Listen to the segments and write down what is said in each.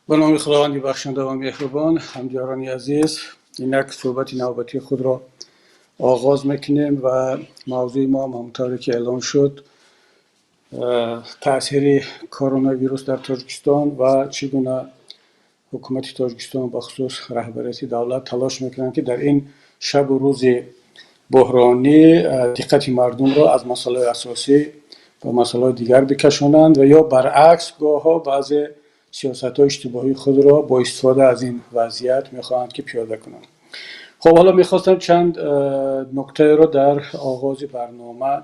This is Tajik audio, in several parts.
Ба номи Худованди бахшанда ва меҳрубон. Ҳамдиёрони азиз, инак суҳбати навбатии худро оғоз мекунем ва мавзӯи мо, ҳамонтавре ки эълон шуд, таъсири коронавирус дар Тоҷикистон ва чӣ гуна ҳукумати Тоҷикистон, бахусус раҳбарияти давлат, талош мекунанд, ки дар ин шабу рӯзи буҳронӣ диққати мардумро аз масъалаҳои асосӣ ба масъалаҳои дигар бикашонанд ва ё баръакс, гоҳҳо баъзе сиёсатҳои иштибоҳии худро бо истифода аз ин вазъият мехоҳанд, ки пиёда кунанд. Хуб, ҳоло мехостам чанд нуктаеро дар оғози барнома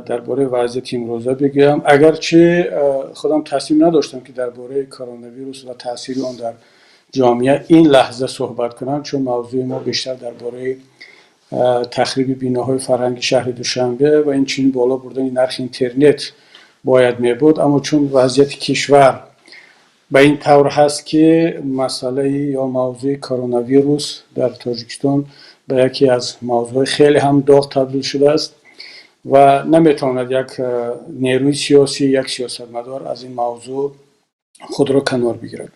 дар бораи вазъияти имрӯза бигӯям, агарчи худам тасмим надоштам, ки дар бораи коронавирус ва таъсири он дар ҷомеа ин лаҳза суҳбат кунам, чун мавзӯи мо бештар дар бораи тахриби биноҳои фарҳанги шаҳри Душанбе ва инчунин боло бурдани нархи интернет бояд мебуд. Аммо чун вазъияти кишвар ба ин тавр ҳаст, ки масъалаи ё мавзӯи коронавирус дар Тоҷикистон ба яке аз мавзӯъҳои хеле ҳам доғ табдил шудааст ва наметавонад як нерӯи сиёсӣ, як сиёсатмадор аз ин мавзӯъ худро канор бигирад.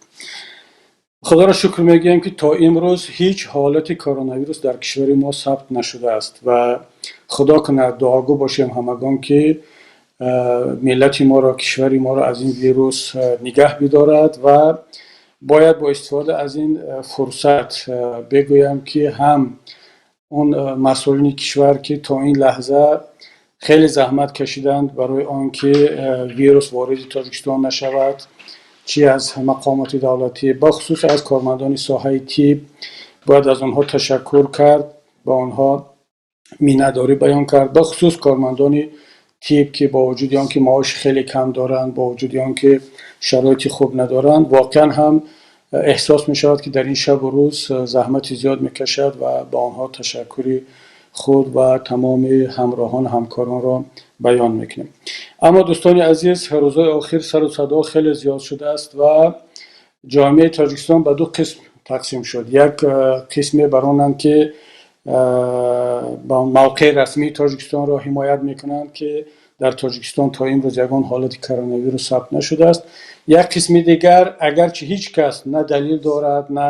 Худоро шукр мегӯем, ки то имрӯз ҳеҷ ҳолати коронавирус дар кишвари мо сабт нашудааст ва Худо кунад, дуогӯ бошем ҳамагон, ки миллати моро, кишвари моро аз ин вирус нигаҳ бидорад. Ва бояд бо истифода аз ин фурсат бигӯям, ки ҳам он масъулини кишвар, ки то ин лаҳза хеле заҳмат кашиданд барои он ки вирус вориди Тоҷикистон нашавад, чӣ аз мақомоти давлатӣ, бахусус аз кормандони соҳаи тиб, бояд аз онҳо ташаккур кард, ба онҳо миннатдорӣ баён кард. Бахусус кормандони тиб, ки бо вуҷуди он ки маоши хеле кам доранд, бо вуҷуди он ки шароити хуб надоранд, воқеан ҳам эҳсос мешавад, ки дар ин шабу рӯз заҳмати зиёд мекашад ва ба онҳо ташаккури худ ва тамоми ҳамроҳон, ҳамкоронро баён мекунем. Аммо, дӯстони азиз, рӯзҳои охир сару садо хеле зиёд шудааст ва ҷомеаи Тоҷикистон ба ду қисм тақсим шуд. Як қисме бар онанд, ки ба мавқеи расмии Тоҷикистонро ҳимоят мекунанд, ки дар Тоҷикистон то имрӯз ягон ҳолати коронавирус сабт нашудааст. Як қисми дигар, агарчи ҳеҷ кас на далил дорад, на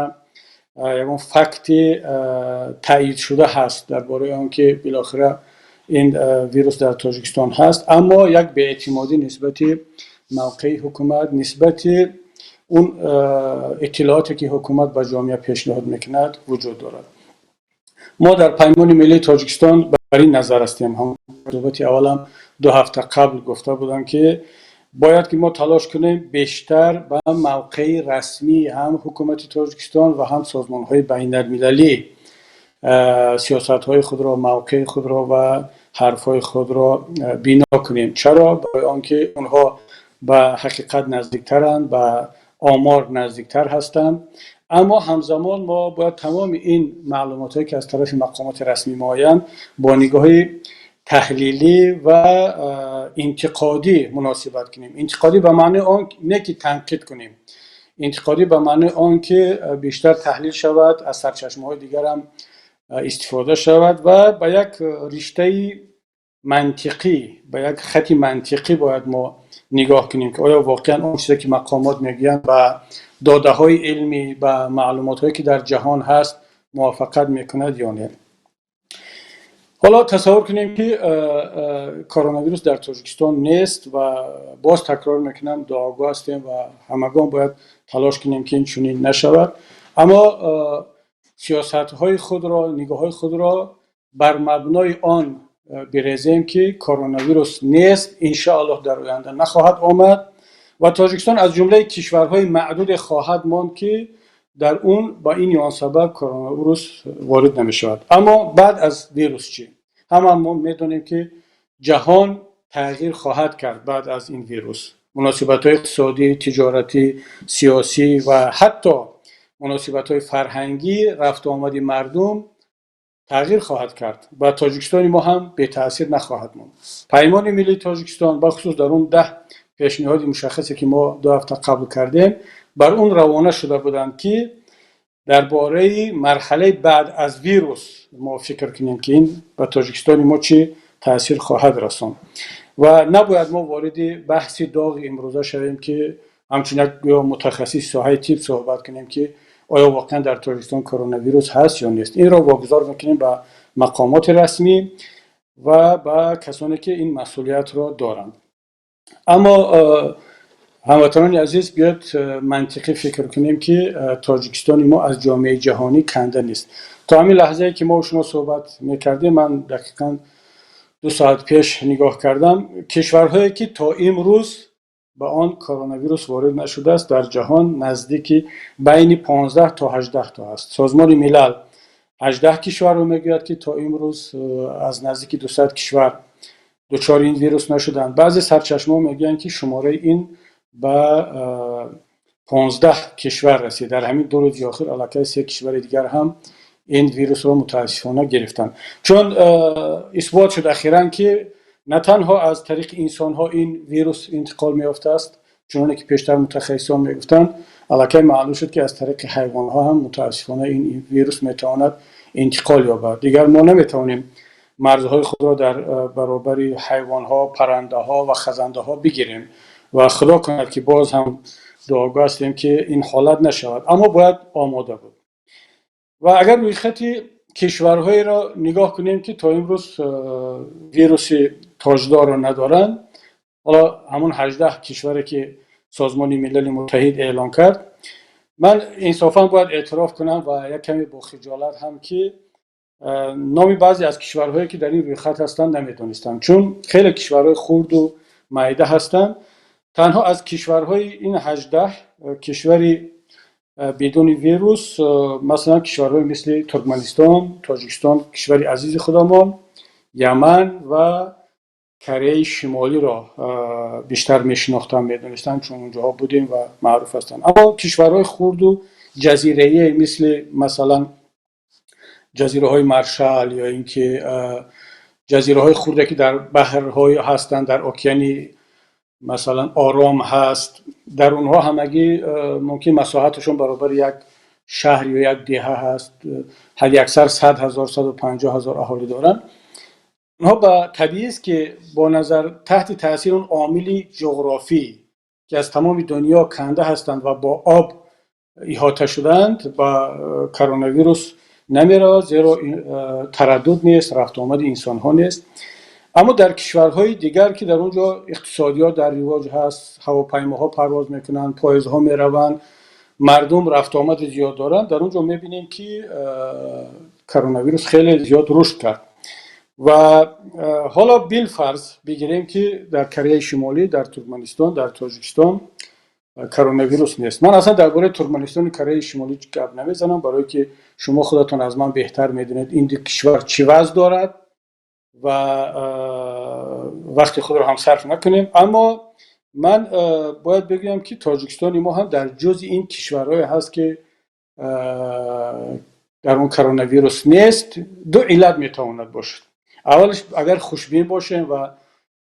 ягон факти таъйидшуда ҳаст дар бораи он ки билохира ин вирус дар Тоҷикистон ҳаст, аммо як беэътимодӣ нисбати мавқеи ҳукумат, нисбати он иттилооте, ки ҳукумат ба ҷомеа пешниҳод мекунад, вуҷуд дорад. Мо дар Паймони миллии Тоҷикистон бар ин назар ҳастем. Суҳбати аввалам 2 ҳафта қабл гуфта будам, ки бояд ки мо талош кунем бештар ба мавқеи расмии ҳам ҳукумати Тоҷикистон ва ҳам созмонҳои байналмилалӣ сиёсатҳои худро, мавқеи худро ва ҳарфҳои худро бино кунем. Чаро? Барои он ки онҳо ба ҳақиқат наздиктаранд, ба омор наздиктар ҳастанд. Аммо ҳамзамон мо бояд тамоми ин маълумотҳое, ки аз тарафи мақомоти расмӣ меоянд, бо нигоҳи таҳлилӣ ва интиқодӣ муносибат кунем. Интиқодӣ ба маънои он не, ки танқид кунем, интиқодӣ ба маънои он ки бештар таҳлил шавад, аз сарчашмаҳои дигарам истифода шавад ва ба як риштаи мантиқӣ, ба як хати мантиқӣ бояд мо нигоҳ кунем, ки оё воқеан он чизе, ки мақомот мегӯянд, ба додаҳои илмӣ, ба маълумотҳое, ки дар ҷаҳон ҳаст, мувофиқат мекунад ё не. Ҳоло тасаввур кунем, ки коронавирус дар Тоҷикистон нест ва боз такрор мекунам, дуогӯ ҳастем ва ҳамагон бояд талош кунем, ки ин чунин нашавад. Аммо сиёсатҳои худро, нигоҳҳои худро бар мабнои он бирезем, ки коронавирус нест, иншоаллоҳ дар оянда нахоҳад омад ва Тоҷикистон аз ҷумлаи кишварҳои маъдуде хоҳад монд, ки дар он ба ин ё он сабаб коронавирус ворид намешавад. Аммо баъд аз вирус чӣ? Ҳама мо медонем, ки ҷаҳон тағйир хоҳад кард. Баъд аз ин вирус муносибатҳои иқтисодӣ, тиҷоратӣ, сиёсӣ ва ҳатто муносибатҳои фарҳангӣ, рафту омади мардум тағйир хоҳад кард ва Тоҷикистони мо ҳам бетаъсир нахоҳад монд. Паймони миллии Тоҷикистон, бахусус дар он 10 пешниҳоди мушаххасе, ки мо 2 ҳафта қабл кардем, бар он равона шуда буданд, ки дар бораи марҳалаи баъд аз вирус мо фикр кунем, ки ин ба Тоҷикистони мо чӣ таъсир хоҳад расонд. Ва набояд мо вориди баҳси доғи имрӯза шавем, ки Ҳамчун як мутахассиси соҳаи тиб суҳбат кунем, ки оё воқеан дар Тоҷикистон коронавирус ҳаст ё нест. Инро вогузор мекунем ба мақомоти расмӣ ва ба касоне, ки ин масъулиятро доранд. Аммо, ҳамватанони азиз, биёед мантиқӣ фикр кунем, ки Тоҷикистони мо аз ҷомеаи ҷаҳонӣ канда нест. То ҳамин лаҳзае, ки мо шумо суҳбат мекардем, ман дақиқан 2 соат пеш нигоҳ кардам, кишварҳое, ки то имрӯз ба он коронавирус ворид нашудааст, дар ҷаҳон наздики байни 15 то 18 то аст. Созмони Милал 18 кишварро мегӯяд, ки то имрӯз аз наздики 200 кишвар дучори ин вирус нашуданд. Баъзе сарчашмаҳо мегӯянд, ки шумораи ин ба 15 кишвар расид. Дар ҳамин 2 рӯзи охир аллакай се кишвари дигар ҳам ин вирусро мутаассифона гирифтанд, чун исбот шуд ахиран, ки на танҳо аз тариқи инсонҳо ин вирус интиқол меёфтааст, чуноне ки пештар мутахассисон мегуфтанд. Аллакай маълум шуд, ки аз тариқи ҳайвонҳо ҳам мутаассифона ин вирус метавонад интиқол ёбад. Дигар мо наметавонем марзҳои худро дар баробари ҳайвонҳо, паррандаҳо ва хазандаҳо бигирем ва худо кунад, ки боз ҳам дуогӯ ҳастем, ки ин ҳолат нашавад, аммо бояд омода буд. Ва агар рӯйхати кишварҳоеро нигоҳ кунем, ки то имрӯз вируси тоҷдорро надоранд, ҳоло ҳамон 18 кишваре, ки Созмони Милали Муттаҳид эълон кард, ман инсофан бояд эътироф кунам ва як каме бо хиҷолат ҳам, ки номи баъзе аз кишварҳое, ки дар ин рӯйхат ҳастанд, намедонистам, чун хеле кишварҳои хурду майда ҳастанд. Танҳо аз кишварҳои ин 18 кишвари бидуни вирус, масалан, кишварҳои мисли Туркманистон, Тоҷикистон, кишвари азизи худамон, Яман ва Кореяи Шимолиро бештар мешинохтам, медонистам, чун онҷоҳо будем ва маъруф ҳастанд. Аммо кишварҳои хурду ҷазираие, мисли масалан Ҷазираҳои Маршал ё ин ки ҷазираҳои хурде, ки дар баҳрҳое ҳастанд, дар океани масалан Ором ҳаст, дар онҳо ҳамагӣ мумкин масоҳаташон баробари як шаҳр ё як деҳа ҳаст, ҳадди аксар 100 000, 150 000 аҳолӣ доранд. Онҳо ба табиист, ки бо назар таҳти таъсири он омили ҷуғрофӣ, ки аз тамоми дунё канда ҳастанд ва бо об иҳота шудаанд, ба коронавирус намеравад, зеро тараддуд нест, рафтуомади инсонҳо нест. Аммо дар кишварҳои дигар, ки дар он ҷо иқтисодиёт дар ривоҷ ҳаст, ҳавопаймоҳо парвоз мекунанд, поездҳо мераванд, мардум рафтуомади зиёд доранд, дар он ҷо мебинем, ки коронавирус хеле зиёд рушд кард. Ва ҳоло билфарз бигирем, ки дар Кореяи Шимолӣ, дар Туркманистон, дар Тоҷикистон коронавирус нест. Ман аслан дар бораи Туркманистону Кореяи Шимолӣ гап намезанам, барое ки шумо худатон аз ман беҳтар медонед, ин ду кишвар чӣ вазъ дорад ва вақти худро ҳам сарф накунем. Аммо ман бояд бигӯям, ки Тоҷикистони мо ҳам дар ҷузъи ин кишварҳое ҳаст, ки дар он коронавирус нест. Ду иллат метавонад бошад. Аввалаш, агар хушбин бошем ва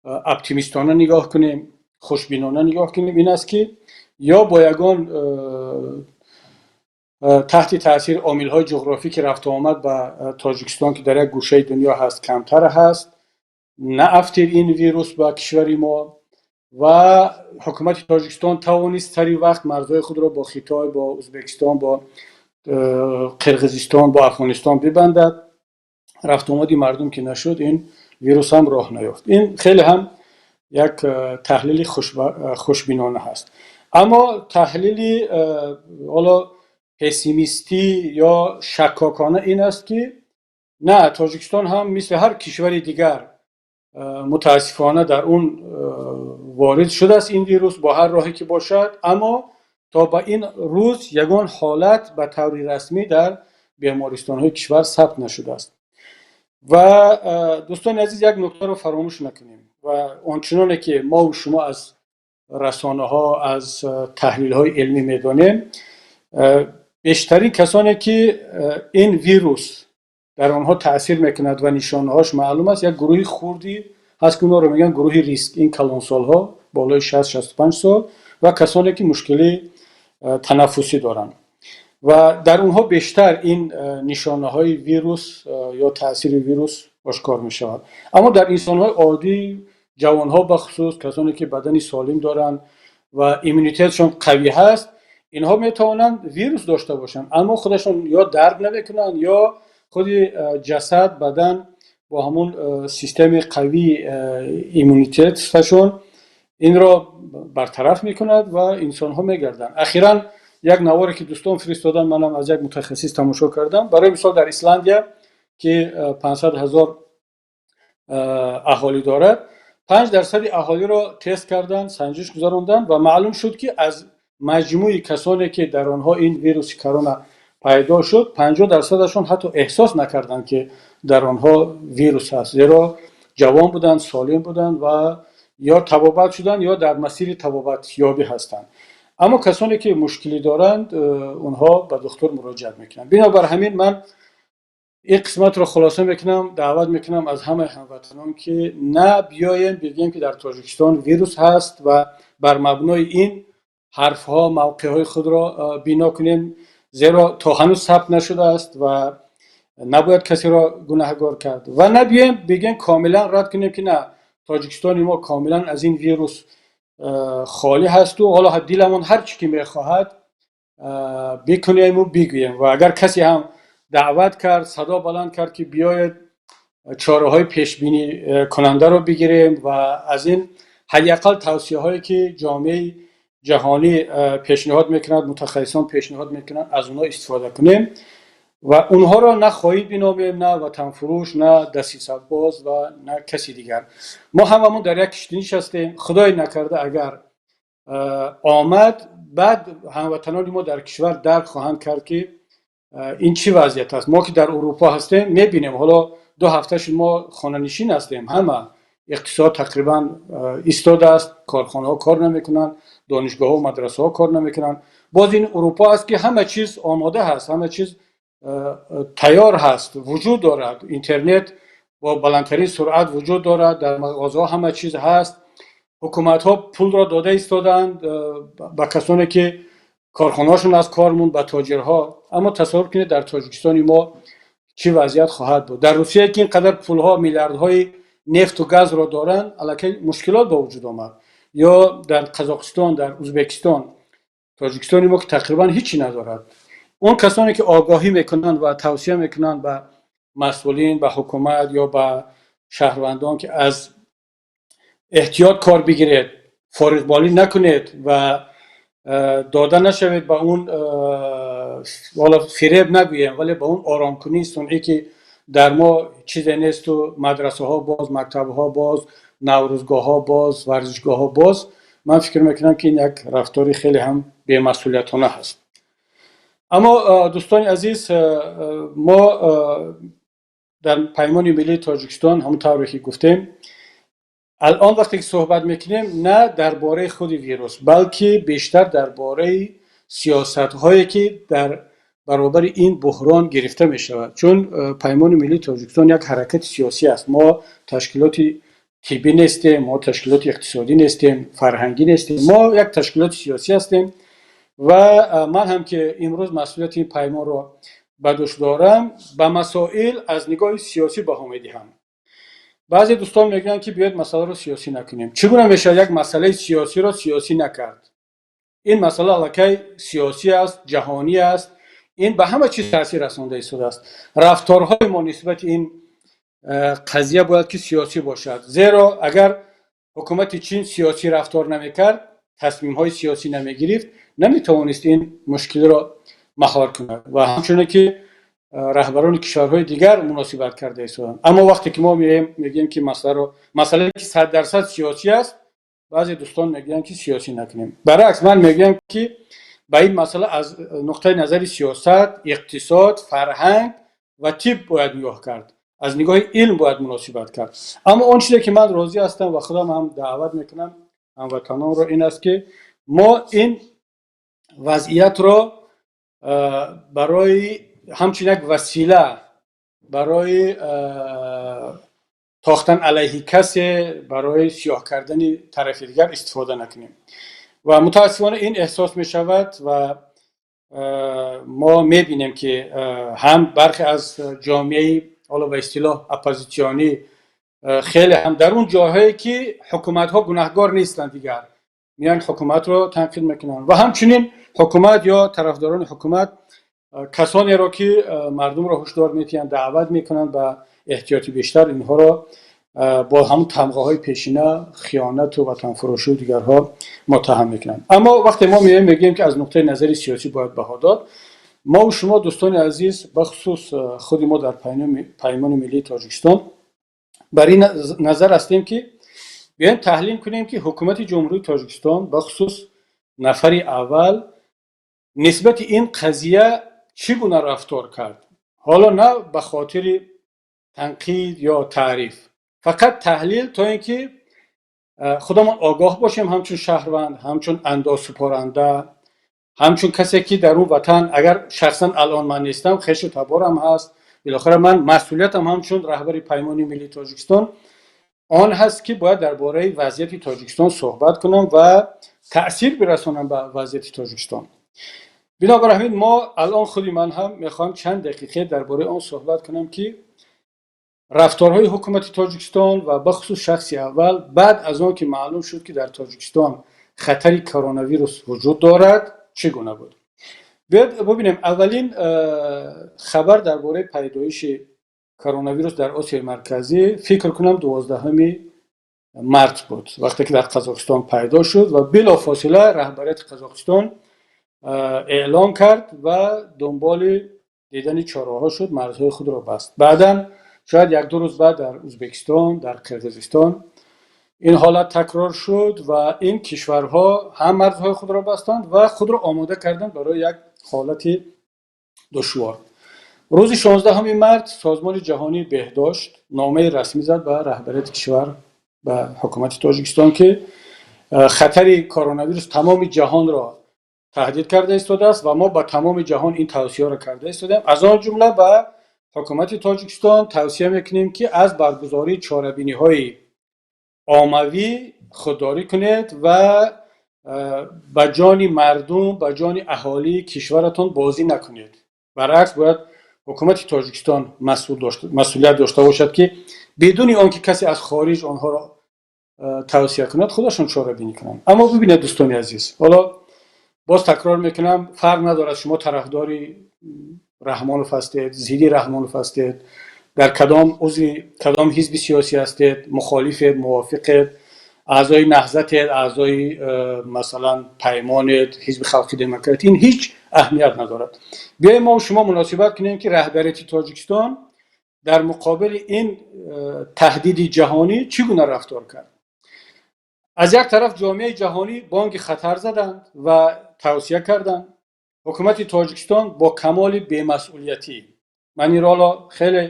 оптимистона нигоҳ кунем, хушбинона нигоҳ кунем, ин аст, ки ё бо ягон таҳти таъсири омилҳои ҷуғрофӣ, ки рафтуомад ба Тоҷикистон, ки дар як гӯшаи дунё ҳаст, камтар ҳаст, наафтид ин вирус ба кишвари мо ва ҳукумати Тоҷикистон тавонист сари вақт марзҳои худро бо Хитой, бо Ӯзбекистон, бо Қирғизистон, бо Афғонистон бибандад. Рафтуомади мардум ки нашуд, ин вирус ҳам роҳ наёфт. Ин хеле ҳам як таҳлили хушбинона ҳаст. Аммо таҳлили ҳоло пессимистӣ ё шаккокона ин аст, ки на, Тоҷикистон ҳам мисли ҳар кишвари дигар мутаассифона дар он ворид шудааст ин вирус бо ҳар роҳе ки бошад, аммо то ба ин рӯз ягон ҳолат ба таври расмӣ дар бемористонҳои кишвар сабт нашудааст. Ва, дӯстони азиз, як нуктаро фаромӯш накунем ва ончуноне ки мову шумо аз расонаҳо, аз таҳлилҳои илмӣ медонем, бештарин касоне, ки ин вирус дар онҳо таъсир мекунад ва нишонаҳош маълум аст, як гурӯҳи хурди ҳаст, ки онҳоро мегӯянд гурӯҳи риск. Ин калонсолҳо болои 60-65 сол ва касоне, ки мушкили танаффусӣ доранд, ва дар онҳо бештар ин нишонаҳои вирус ё таъсири вирус ошкор мешавад. Аммо дар инсонҳои оддӣ, ҷавонҳо, бахусус касоне, ки бадани солим доранд. Ва иммунитетшон қавӣ ҳаст, инҳо метавонанд вирус дошта бошанд, аммо худашон ё дард намекунанд, ё худи ҷасад, бадан бо ҳамун системаи қавии иммунитеташон инро бартараф мекунад ва инсонҳо мегарданд. Ахиран як наворе, ки дӯстон фиристоданд, манам аз як мутахассис тамошо кардам. Барои мисол, дар Исландия, ки 500 ҳазор аҳолӣ дорад, 5 дарсади аҳолиро тест карданд, санҷиш гузаронданд ва маълум шуд, ки аз маҷмӯи касоне, ки дар онҳо ин вируси корона пайдо шуд, 50 дарсадашон ҳатто эҳсос накарданд, ки дар онҳо вирус ҳаст, зеро ҷавон буданд, солим буданд ва ё табобат шуданд, ё дар масири табобатёбӣ ҳастанд. Аммо касоне, ки мушкилӣ доранд, онҳо ба духтур муроҷиат мекунанд. Бинобар ҳамин ман ин қисматро хулоса мекунам, даъват мекунам аз ҳамаи ҳамватанон, ки на биёем бигӯем, ки дар Тоҷикистон вирус ҳаст, ва бар мабнои ин ҳарфҳо мавқеъҳои худро бино кунем, зеро то ҳанӯз сабт нашудааст ва набояд касеро гунаҳгор кард, ва набиёем бигӯем, комилан рад кунем, ки на, Тоҷикистони мо комилан аз ин вирус холӣ ҳасту ҳоло диламон ҳар чӣ ки мехоҳад, бикунему бигӯем. Ва агар касе ҳам даъват кард, садо баланд кард, ки биёед, чораҳои пешбинӣ кунандаро бигирем ва аз ин ҳадди ақал тавсияҳое, ки ҷомеаи ҷаҳонӣ пешниҳод мекунад, мутахассисон пешниҳод мекунанд, аз онҳо истифода кунем ва онҳоро на хоин биномем, на ватанфурӯш, на дасисабоз ва на каси дигар. Мо ҳамамон дар як киштӣ нишастем. Худое накарда, агар омад, баъд ҳамватанони мо дар кишвар дарк хоҳанд кард, ки ин чӣ вазъият аст. Мо, ки дар Урупо ҳастем, мебинем, ҳоло 2 ҳафта шуд, мо хонанишин ҳастем ҳама. Иқтисод тақрибан истодааст, корхонаҳо кор намекунанд, донишгоҳҳо, мадрасаҳо кор намекунанд. Боз ин Урупо аст, ки ҳама чиз омода ҳаст, ҳама чиз тайёр ҳаст, вуҷуд дорад, интернет бо баландтарин суръат вуҷуд дорад, дар мағозаҳо ҳама чиз ҳаст, ҳукуматҳо пулро дода истодаанд ба касоне, ки корхонаҳошон аз кор монд, ба тоҷирҳо. Аммо тасаввур кунед, дар Тоҷикистони мо чӣ вазъият хоҳад буд? Дар Русия, ки ин қадар пулҳо, миллиардҳои нефту газро доранд, аллакай мушкилот ба вуҷуд омад, ё дар Қазоқистон, дар Узбекистон. Тоҷикистони мо, ки тақрибан ҳичи надорад. Он касоне, ки огоҳӣ мекунанд ва тавсия мекунанд ба масъулин, ба ҳукумат ё ба шаҳрвандон, ки аз эҳтиёт кор бигиред, фориғболӣ накунед ва дода нашавед ба он, ҳоло фиреб нагӯем, вале ба он оромкунии сунъӣ, ки дар мо чизе несту мадрасаҳо боз, мактабҳо боз, наврӯзгоҳҳо боз, варзишгоҳҳо боз, ман фикр мекунам, ки ин як рафтори хеле ҳам бемасъулиятона ҳаст. Аммо, дӯстони азиз, мо дар Паймони миллии Тоҷикистон, ҳамон тавре ки гуфтем, алон вақте ки суҳбат мекунем, на дар бораи худи вирус, балки бештар дар бораи сиёсатҳое, ки дар баробари ин буҳрон гирифта мешавад, чун Паймони миллии Тоҷикистон як ҳаракати сиёсӣ аст. Мо ташкилоти тиббӣ нестем, мо ташкилоти иқтисодӣ нестем, фарҳангӣ нестем, мо як ташкилоти сиёсӣ ҳастем. Ва ман ҳам, ки имрӯз масъулияти ин паймонро ба дӯш дорам, ба масоил аз нигоҳи сиёсӣ баҳо медиҳам. Баъзе дӯстон мегӯянд, ки биёед, масъаларо сиёсӣ накунем. Чӣ гуна мешавад як масъалаи сиёсиро сиёсӣ накард? Ин масъала аллакай сиёсӣ аст, ҷаҳонӣ аст, ин ба ҳама чиз таъсир расонда истодааст. Рафторҳои мо нисбати ин қазия бояд ки сиёсӣ бошад, зеро агар ҳукумати Чин сиёсӣ рафтор намекард, тасмимҳои сиёсӣ намегирифт, наметавонист ин мушкилиро маҳор кунад ва ҳамчуне ки раҳбарони кишварҳои дигар муносибат карда истоданд. Аммо вақте ки мо меоем, мегӯем, ки масъаларо, масъалае ки 100% сиёсӣ аст, баъзе дӯстон мегӯянд, ки сиёсӣ накунем. Баръакс, ман мегӯям, ки ба ин масъала аз нуқтаи назари сиёсат, иқтисод, фарҳанг ва тиб бояд нигоҳ кард, аз нигоҳи илм бояд муносибат кард. Аммо он чизе, ки ман розӣ ҳастам ва худам ҳам даъват мекунам ҳамватанонро, ин аст, ки мо ин вазъиятро барои ҳамчун як васила барои тохтан алайҳи касе, барои сиёҳ кардани тарафи дигар истифода накунем. Ва мутаассифона ин эҳсос мешавад ва мо мебинем, ки ҳам бархе аз ҷомеаи, ҳоло ба истилоҳ, оппозитсионӣ, хеле ҳам дар он ҷойҳое, ки ҳукуматҳо гунаҳгор нестанд дигар. Меянд, ҳукуматро танқид мекунанд ва ҳамчунин ҳукумат ё тарафдорони ҳукумат касонеро, ки мардумро ҳушдор метиҳанд, даъват мекунанд ба эҳтиёти бештар, инҳоро бо ҳамун тамғаҳои пешина, хиёнату ватанфурӯшию дигарҳо муттаҳам мекунанд. Аммо вақте мо меоем, мегӯем, ки аз нуқтаи назари сиёсӣ бояд баҳо дод, мову шумо, дӯстони азиз, бахусус худи мо дар Паймони миллии Тоҷикистон бар ин назар ҳастем, ки биёем таҳлил кунем, ки ҳукумати Ҷумҳурии Тоҷикистон, бахусус нафари аввал, нисбати ин қазия чӣ гуна рафтор кард. Ҳоло на ба хотири танқид ё таъриф, фақат таҳлил, то ин ки худамон огоҳ бошем, ҳамчун шаҳрванд, ҳамчун андозсупоранда, ҳамчун касе, ки дар он ватан, агар шахсан алон ман нестам, хешу таборам ҳаст. Билохира ман масъулиятам ҳамчун раҳбари Паймони миллии Тоҷикистон он ҳаст, ки бояд дар бораи вазъияти Тоҷикистон суҳбат кунам ва таъсир бирасонам ба вазъияти Тоҷикистон. Бинобар ҳамин мо алон, худи ман ҳам мехоҳам чанд дақиқе дар бораи он суҳбат кунам, ки рафторҳои ҳукумати Тоҷикистон ва бахусус шахси аввал баъд аз он ки маълум шуд, ки дар Тоҷикистон хатари коронавирус вуҷуд дорад, чӣ гуна буд. Биёед бубинем, аввалин хабар дар бораи пайдоиши коронавирус дар Осиёи Марказӣ, фикр кунам, 12 март буд, вақте ки дар Қазоқистон пайдо шуд ва билофосила раҳбарияти Қазоқистон эълон кард ва дунболи дидани чораҳо шуд, марзҳои худро баст. Баъдан шояд як-ду рӯз баъд дар Ӯзбекистон, дар Қирғизистон ин ҳолат такрор шуд ва ин кишварҳо ҳам марзҳои худро бастанд ва худро омода карданд барои як ҳолати душвор. Рӯзи 16 март Созмони Ҷаҳонии Беҳдошт номаи расмӣ зад ба раҳбарияти кишвар, ба ҳукумати Тоҷикистон, ки хатари коронавирус тамоми ҷаҳонро таҳдид карда истодааст ва мо ба тамоми ҷаҳон ин тавсияро карда истодаем. Аз он ҷумла ба ҳукумати Тоҷикистон тавсия мекунем, ки аз баргузории чорабиниҳои оммавӣ худдорӣ кунед ва ба ҷони мардум, ба ҷони аҳолии кишваратон бозӣ накунед. Баръакс, бояд ҳукумати Тоҷикистон масъулият дошта бошад, ки бидуни он ки касе аз хориҷ онҳоро тавсия кунад, худашон чорабинӣ кунанд. Аммо бибинед, дӯстони азиз, ҳоло боз такрор мекунам, фарқ надорад, шумо тарафдори Раҳмонов ҳастед, зидди Раҳмонов ҳастед, дар кадом узви кадом ҳизби сиёсӣ ҳастед, мухолифед, мувофиқед, аъзои Наҳзатед, аъзои масалан, Паймонед, Ҳизби Халқи Демократӣ, ин ҳеҷ аҳамият надорад. Биёем, мо шумо муносибат кунем, ки раҳбарияти Тоҷикистон дар муқобили ин таҳдиди ҷаҳонӣ чӣ гуна рафтор кард. Аз як тараф ҷомеаи ҷаҳонӣ бонги хатар заданд ва тавсия карданд. Ҳукумати Тоҷикистон бо камоли бемасъулиятӣ, ман инро ҳоло хеле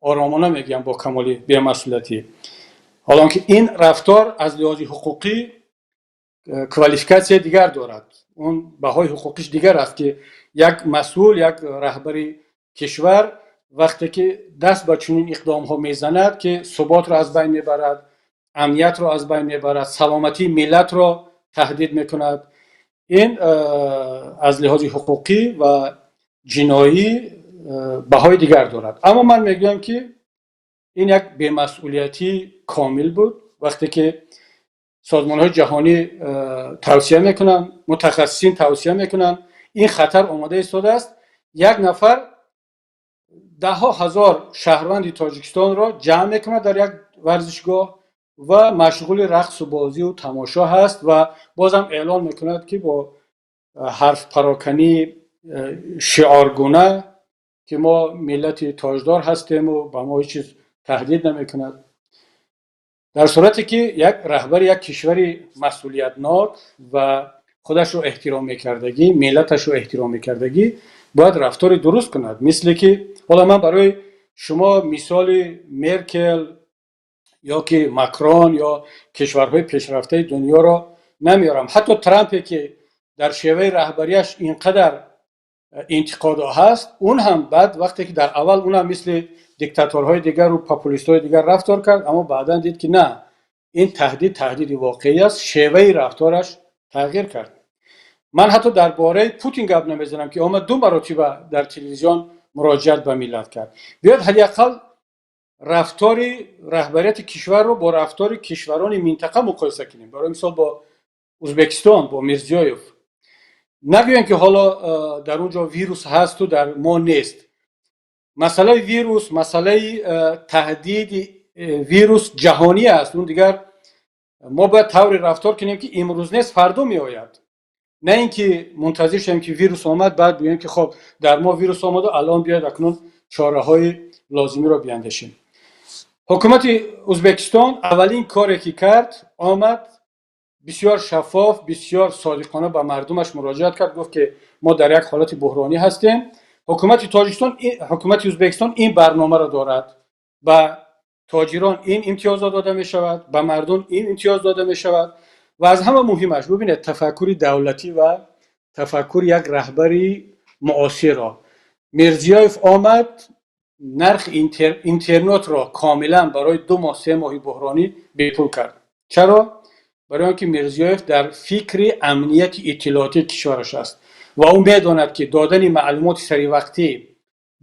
оромона мегӯям, бо камоли бемасъулиятӣ, ҳолон ки ин рафтор аз лиҳози ҳуқуқӣ квалификатсияи дигар дорад, он баҳои ҳуқуқиш дигар аст, ки як масъул, як раҳбари кишвар вақте ки даст ба чунин иқдомҳо мезанад, ки суботро аз байн мебарад, амниятро аз байн мебарад, саломатии миллатро таҳдид мекунад, ин аз лиҳози ҳуқуқӣ ва ҷиноӣ баҳои дигар дорад. Аммо ман мегӯям, ки ин як бемасъулиятии комил буд. Вақте ки созмонҳои ҷаҳонӣ тавсия мекунанд, мутахассисин тавсия мекунанд, ин хатар омода истодааст, як нафар даҳҳо ҳазор шаҳрванди Тоҷикистонро ҷамъ мекунад дар як варзишгоҳ ва машғули рақсу бозию тамошо ҳаст ва бозам эълон мекунад, ки бо ҳарфпарокании шиоргуна, ки мо миллати тоҷдор ҳастему ба мо ҳеҷ чиз таҳдид намекунад, дар сурате ки як раҳбари як кишвари масъулиятнок ва худашро эҳтиром мекардагӣ, миллаташро эҳтиром мекардагӣ бояд рафтори дуруст кунад. Мисле ки ҳоло ман барои шумо мисоли Меркел ё ки Макрон ё кишварҳои пешрафтаи дунёро намеорам. Ҳатто Трампе, ки дар шеваи раҳбарияш ин қадар интиқодҳо ҳаст, он ҳам баъд, вақте ки дар аввал он ҳам мисли диктаторҳои дигару популистҳои дигар рафтор кард, аммо баъдан дид, ки на, ин таҳдид таҳдиди воқеӣ аст, шеваи рафтораш тағйир кард. Ман ҳатто дар бораи Путин гап намезанам, ки омад, ду маротиба дар телевизион муроҷиат ба миллат кард. Биёед, ҳадди ақал рафтори раҳбарияти кишварро бо рафтори кишварони минтақа муқоиса кунем, барои мисол, бо Ӯзбекистон бо Мирзиёев. Нагӯем, ки ҳоло дар он ҷо вирус ҳасту дар мо нест. Масъалаи вирус, масъалаи таҳдиди вирус ҷаҳонӣ аст. Он дигар мо бояд тавре рафтор кунем, ки имрӯз нест, фардо меояд, на ин ки мунтазир шавем, ки вирус омад, баъд гӯем, ки хоб, дар мо вирус омаду алон биёед, акнун чораҳои лозимиро биандешем. Ҳукумати Ӯзбекистон аввалин коре ки кард, омад, бисёр шаффоф, бисёр содиқона ба мардумаш муроҷиат кард, гуфт, ки мо дар як ҳолати буҳронӣ ҳастем. Ҳукумати Тоҷикистон, ҳукумати Ӯзбекистон ин барномаро дорад: ба тоҷирон ин имтиёзот дода мешавад, ба мардум ин имтиёз дода мешавад. Ва аз ҳама муҳимаш, бубинед тафаккури давлатӣ ва тафаккури як раҳбари муосирро: Мирзиёев омад, нархи интернетро комилан барои 2 моҳ, 3 моҳи буҳронӣ бепул кард. Чаро? Барои он ки Мирзиёев дар фикри амнияти иттилоотии кишвараш аст ва ӯ медонад, ки додани маълумоти саривақтӣ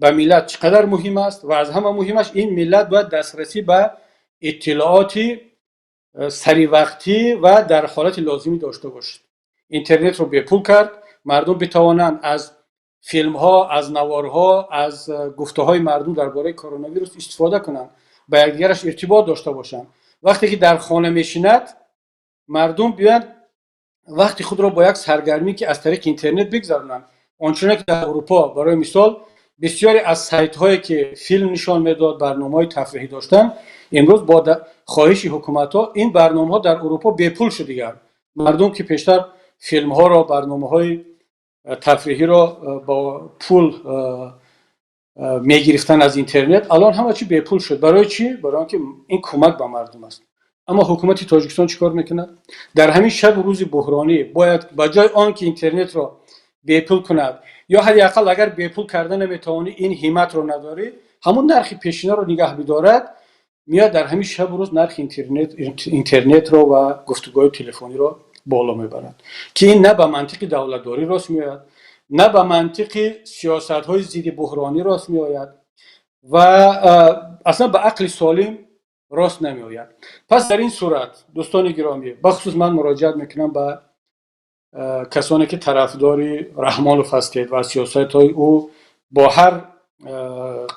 ба миллат чӣ қадар муҳим аст. Ва аз ҳама муҳимаш, ин миллат бояд дастрасӣ ба иттилооти саривақтӣ ва дар ҳолати лозимӣ дошта бошад. Интернетро бепул кард, мардум битавонанд аз филмҳо, аз наворҳо, аз гуфтаҳои мардум дар бораи коронавирус истифода кунанд, ба якдигараш иртибот дошта бошанд. Вақте ки дар хона мешинад мардум, биёянд, вақти худро бо як саргармӣ, ки аз тариқи интернет бигзаронанд. Ончуне ки дар Аврупо, барои мисол, бисёре аз сайтҳое ки филм нишон медод, барномаҳои тафриҳӣ доштанд, имрӯз бо хоҳиши ҳукуматҳо ин барномаҳо дар Аврупо бепул шуд. Дигар мардум, ки пештар филмҳоро, барномаҳои тафриҳиро бо пул мегирифтанд аз интернет, алон ҳама чи бепул шуд. Барои чӣ? Барои он ки ин кӯмак ба мардум аст. Аммо ҳукумати Тоҷикистон чӣ кор мекунад? Дар ҳамин шабу рӯзи буҳронӣ бояд ба ҷои он ки интернетро бепул кунад ё ҳадди ақал агар бепул карда наметавонӣ, ин ҳимматро надорӣ, ҳамун нархи пешинаро нигаҳ бидорад, меояд, дар ҳамин шабу рӯз нархи интернетро ва гуфтугӯҳои телефониро боло мебарад, ки ин на ба мантиқи давлатдорӣ рост меояд, на ба мантиқи сиёсатҳои зидди буҳронӣ рост меояд ва аслан ба ақли солим рост намеояд. Пас дар ин сурат, дӯстони гиромӣ, бахусус ман муроҷиат мекунам ба касоне ки тарафдори Раҳмонов ҳастед ва сиёсатҳои ӯ бо ҳар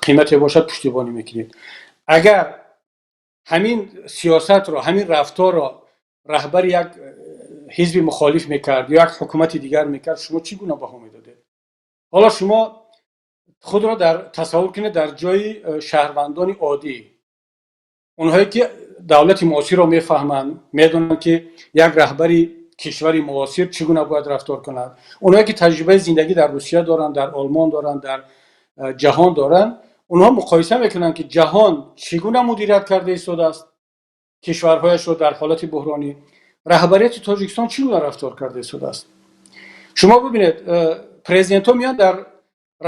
қимате бошад пуштибонӣ мекунед. Агар ҳамин сиёсатро, ҳамин рафторро раҳбари як ҳизби мухолиф мекард ё як ҳукумати дигар мекард, шумо чӣ гуна баҳо медодед? Ҳоло шумо худро дар тасаввур кунед дар ҷои шаҳрвандони оддӣ, онҳое ки давлати муосирро мефаҳманд, медонанд, ки як раҳбари кишвари муосир чӣ гуна бояд рафтор кунад, онҳое ки таҷрибаи зиндагӣ дар Русия доранд, дар Олмон доранд, дар ҷаҳон доранд. Онҳо муқоиса мекунанд, ки ҷаҳон чӣ гуна мудирият карда истодааст кишварҳояшро дар ҳолати буҳронӣ, раҳбарияти Тоҷикистон чӣ гуна рафтор карда истодааст. Шумо бибинед, президентҳо меянд, дар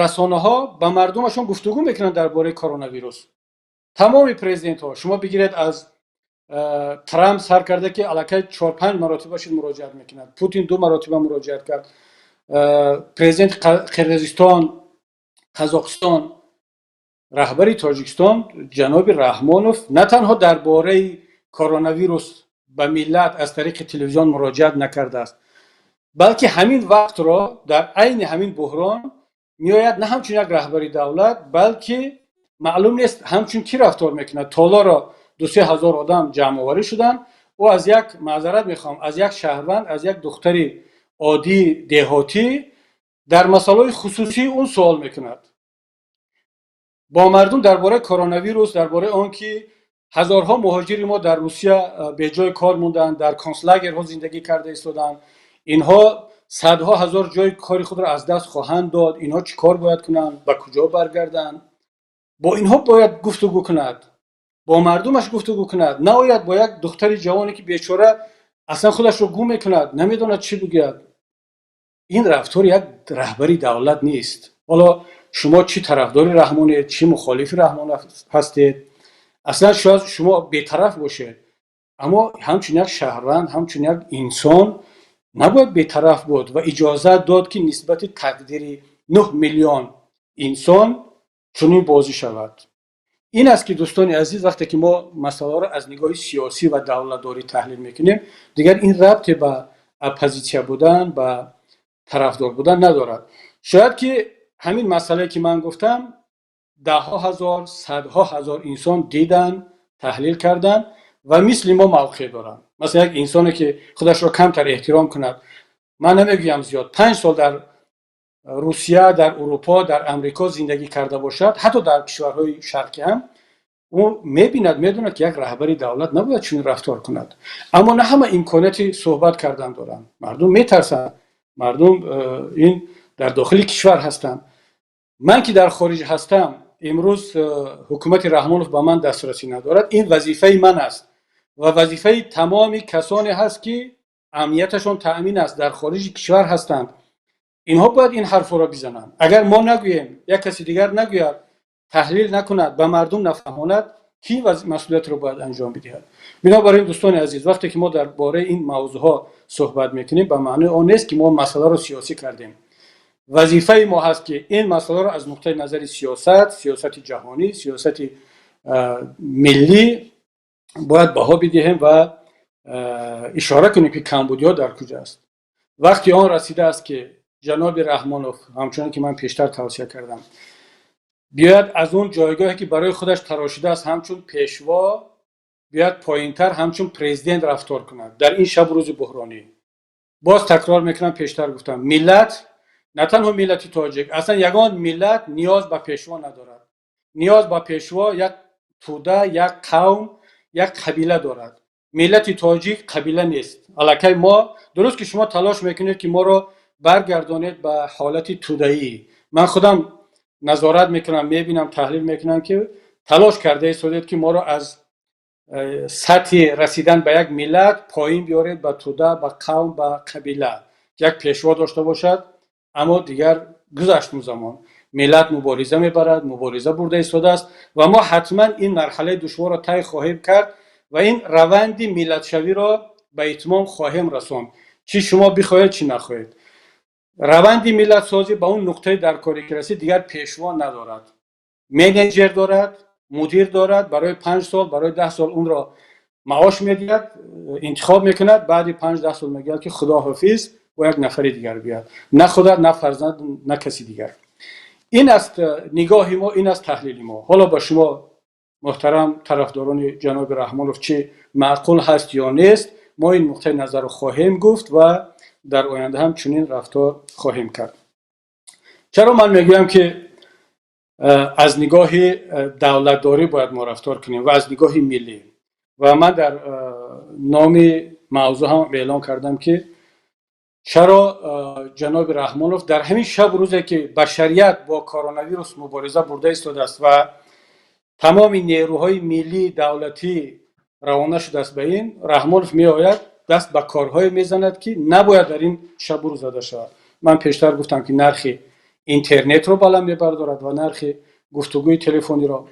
расонаҳо ба мардумашон гуфтугӯ мекунанд дар бораи коронавирус. Тамоми президентҳо, шумо бигиред, аз Трамп сар карда, ки аллакай чор-панҷ маротиба шуд муроҷиат мекунад, Путин ду маротиба муроҷиат кард, президенти Қирғизистон, Қазоқистон. Раҳбари Тоҷикистон ҷаноби Раҳмонов на танҳо дар бораи коронавирус ба миллат аз тариқи телевизион муроҷиат накардааст, балки ҳамин вақтро дар айни ҳамин буҳрон меояд, на ҳамчун як раҳбари давлат, балки маълум нест, ҳамчун кӣ рафтор мекунад. Толоро 2-3 ҳазор одам ҷамъоварӣ шуданд, ӯ аз як, маъзарат мехоҳам, аз як шаҳрванд, аз як духтари оддии деҳотӣ дар масъалаҳои хусусии он суол мекунад. Бо мардум дар бораи коронавирус, дар бораи он ки ҳазорҳо муҳоҷири мо дар Русия беҷои кор монданд, дар концлагерҳо зиндагӣ карда истоданд, инҳо садҳо ҳазор ҷои кори худро аз даст хоҳанд дод, инҳо чӣ кор бояд кунанд, ба куҷо баргарданд, бо инҳо бояд гуфтугӯ кунад, бо мардумаш гуфтугӯ кунад, наояд бо як духтари ҷавоне, ки бечора аслан худашро гум мекунад, намедонад чӣ бигӯяд. Ин рафтори як раҳбари давлат нест. Ҳоло шумо чӣ тарафдори Раҳмонед, чӣ мухолифи Раҳмон ҳастед, аслан шояд шумо бетараф бошед, аммо ҳамчун як шаҳрванд, ҳамчун як инсон набояд бетараф буд ва иҷозат дод, ки нисбати тақдири 9 миллион инсон чунин бозӣ шавад. Ин аст ки, дӯстони азиз, вақте ки мо масъаларо аз нигоҳи сиёсӣ ва давлатдорӣ таҳлил мекунем, дигар ин рабте ба оппозитсия будан, ба тарафдор будан надорад. Шояд ки ҳамин масъалае, ки ман гуфтам, даҳҳо ҳазор, садҳо ҳазор инсон диданд, таҳлил карданд ва мисли мо мавқеъ доранд. Масалан, як инсоне, ки худашро камтар эҳтиром кунад, ман намегӯям зиёд, 5 сол дар Русия, дар Урупо, дар Амрико зиндагӣ карда бошад, ҳатто дар кишварҳои шарқӣ ҳам, ӯ мебинад, медонад, ки як раҳбари давлат набояд чунин рафтор кунад. Аммо на ҳама имконияти суҳбат кардан доранд. Мардум метарсанд, мардум ин дар дохили кишвар ҳастанд. Ман, ки дар хориҷ ҳастам, имрӯз ҳукумати Раҳмонов ба ман дастрасӣ надорад. Ин вазифаи ман аст ва вазифаи тамоми касоне ҳаст, ки амнияташон таъмин аст, дар хориҷи кишвар ҳастанд. Инҳо бояд ин ҳарфҳоро бизананд. Агар мо нагӯем, як каси дигар нагӯяд, таҳлил накунад, ба мардум нафаҳмонад, кӣ масъулиятро бояд анҷом бидиҳад? Бинобар ин, дӯстони азиз, вақте ки мо дар бораи ин мавзӯъҳо суҳбат мекунем, ба маънои он нест, ки мо масъаларо сиёсӣ кардем. Вазифаи мо ҳаст, ки ин масъаларо аз нуқтаи назари сиёсат, сиёсати ҷаҳонӣ, сиёсати миллӣ бояд баҳо бидиҳем ва ишора кунем, ки камбудиҳо дар куҷо аст. Вақти он расидааст, ки ҷаноби Раҳмонов, ҳамчунон ки ман пештар тавсия кардам, биёяд, аз он ҷойгоҳе, ки барои худаш тарошидааст ҳамчун пешво, биёяд поинтар, ҳамчун президент рафтор кунад дар ин шабу рӯзи буҳронӣ. Боз такрор мекунам, пештар гуфтам, миллат, на танҳо миллати тоҷик, аслан ягон миллат ниёз ба пешво надорад. Ниёз ба пешво як тӯда, як қавм, як қабила дорад. Миллати тоҷик қабила нест. Аллакай мо, дуруст ки шумо талош мекунед, ки моро баргардонед ба ҳолати тӯдаӣ. Ман худам назорат мекунам, мебинам, таҳлил мекунам, ки талош карда истодед, ки моро аз сатҳи расидан ба як миллат поин биёред, ба тӯда, ба қавм, ба қабила, як пешво дошта бошад. Аммо дигар гузашт он замон. Миллат мубориза мебарад, мубориза бурда истодааст ва мо ҳатман ин марҳалаи душворро тай хоҳем кард ва ин раванди миллатшавиро ба итмом хоҳем расонд, чӣ шумо бихоҳед, чӣ нахоҳед. Раванди миллатсозӣ ба он нуқтаи даркорӣ ки расид, дигар пешво надорад, менеҷер дорад, мудир дорад. Барои 5 сол, барои 10 сол онро маош медиҳад, интихоб мекунад. Баъди 5-10 сол мегӯяд, ки худоҳофиз, бо як нафари дигар биёяд, на худат, на фарзанд, на каси дигар. Ин аст нигоҳи мо, ин аст таҳлили мо. Ҳоло ба шумо, муҳтарам тарафдорони ҷаноби Раҳмонов, чӣ маъқул ҳаст ё нест, мо ин нуқтаи назарро хоҳем гуфт ва дар оянда ҳам чунин рафтор хоҳем кард. Чаро ман мегӯям, ки аз нигоҳи давлатдорӣ бояд мо рафтор кунем ва аз нигоҳи миллӣ? Ва ман дар номи мавзӯъ ҳам эълон кардам, ки чаро ҷаноби Раҳмонов дар ҳамин шабу рӯзе, ки башарият бо коронавирус мубориза бурда истодааст ва тамоми нерӯҳои миллӣ, давлатӣ равона шудааст ба ин, Раҳмонов меояд, даст ба корҳое мезанад, ки набояд дар ин шабу рӯз зада шавад. Ман пештар гуфтам, ки нархи интернетро баланд мебардорад ва нархи гуфтугӯи телефониро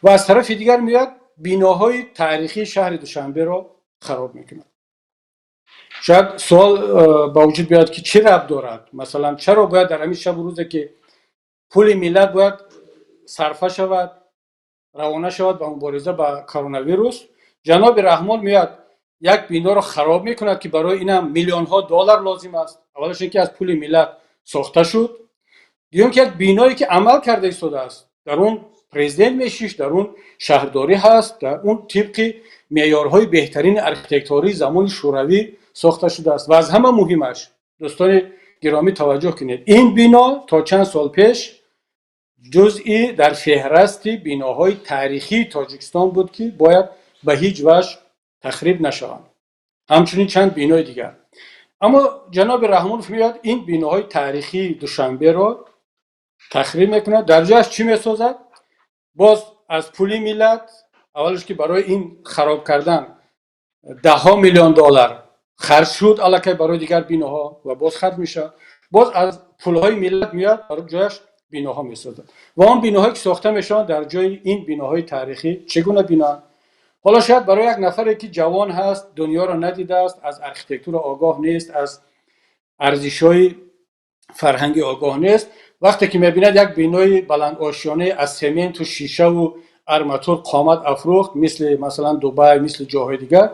ва аз тарафи дигар меояд, биноҳои таърихии шаҳри Душанберо хароб мекунад. Шояд суол ба вуҷуд биёяд, ки чӣ рабт дорад? Масалан, чаро бояд дар ҳамин шабу рӯзе, ки пули миллат бояд сарфа шавад, равона шавад ба мубориза ба коронавирус, ҷаноби Раҳмон меояд, як биноро хароб мекунад, ки барои инам миллионҳо доллар лозим аст? Аввалаш ин ки аз пули миллат сохта шуд, дуюм ки як биное, ки амал карда истодааст, дар он президент мешишт, дар он шаҳрдорӣ ҳаст, дар он тибқи меъёрҳои беҳтарини архитектурии замони Шӯравӣ сохта шудааст. Ва аз ҳама муҳимаш, дӯстони гиромӣ, таваҷҷӯҳ кунед, ин бино то чанд сол пеш ҷузъи дар феҳрасти биноҳои таърихии Тоҷикистон буд, ки бояд ба ҳеҷ ваҷҳ тахриб нашаванд, ҳамчунин чанд бинои дигар. Аммо ҷаноби Раҳмонов меояд, ин биноҳои таърихии Душанберо тахриб мекунад. Дар ҷояш чӣ месозад? Боз аз пули миллат. Аввалаш ки барои ин хароб кардан даҳҳо миллион доллар харҷ шуд аллакай барои дигар биноҳо ва боз харҷ мешавад. Боз аз пулҳои миллат меояд, барои ҷояш биноҳо месозад. Ва он биноҳое, ки сохта мешаванд дар ҷои ин биноҳои таърихӣ, чӣ гуна биноанд? Ҳоло шояд барои як нафаре, ки ҷавон ҳаст, дунёро надидааст, аз архитектура огоҳ нест, аз арзишҳои фарҳангӣ огоҳ нест, вақте ки мебинад як бинои баландошёнае аз сементу шишаву арматур қомат афрӯхт, мисли масалан Дубай, мисли ҷоҳои дигар,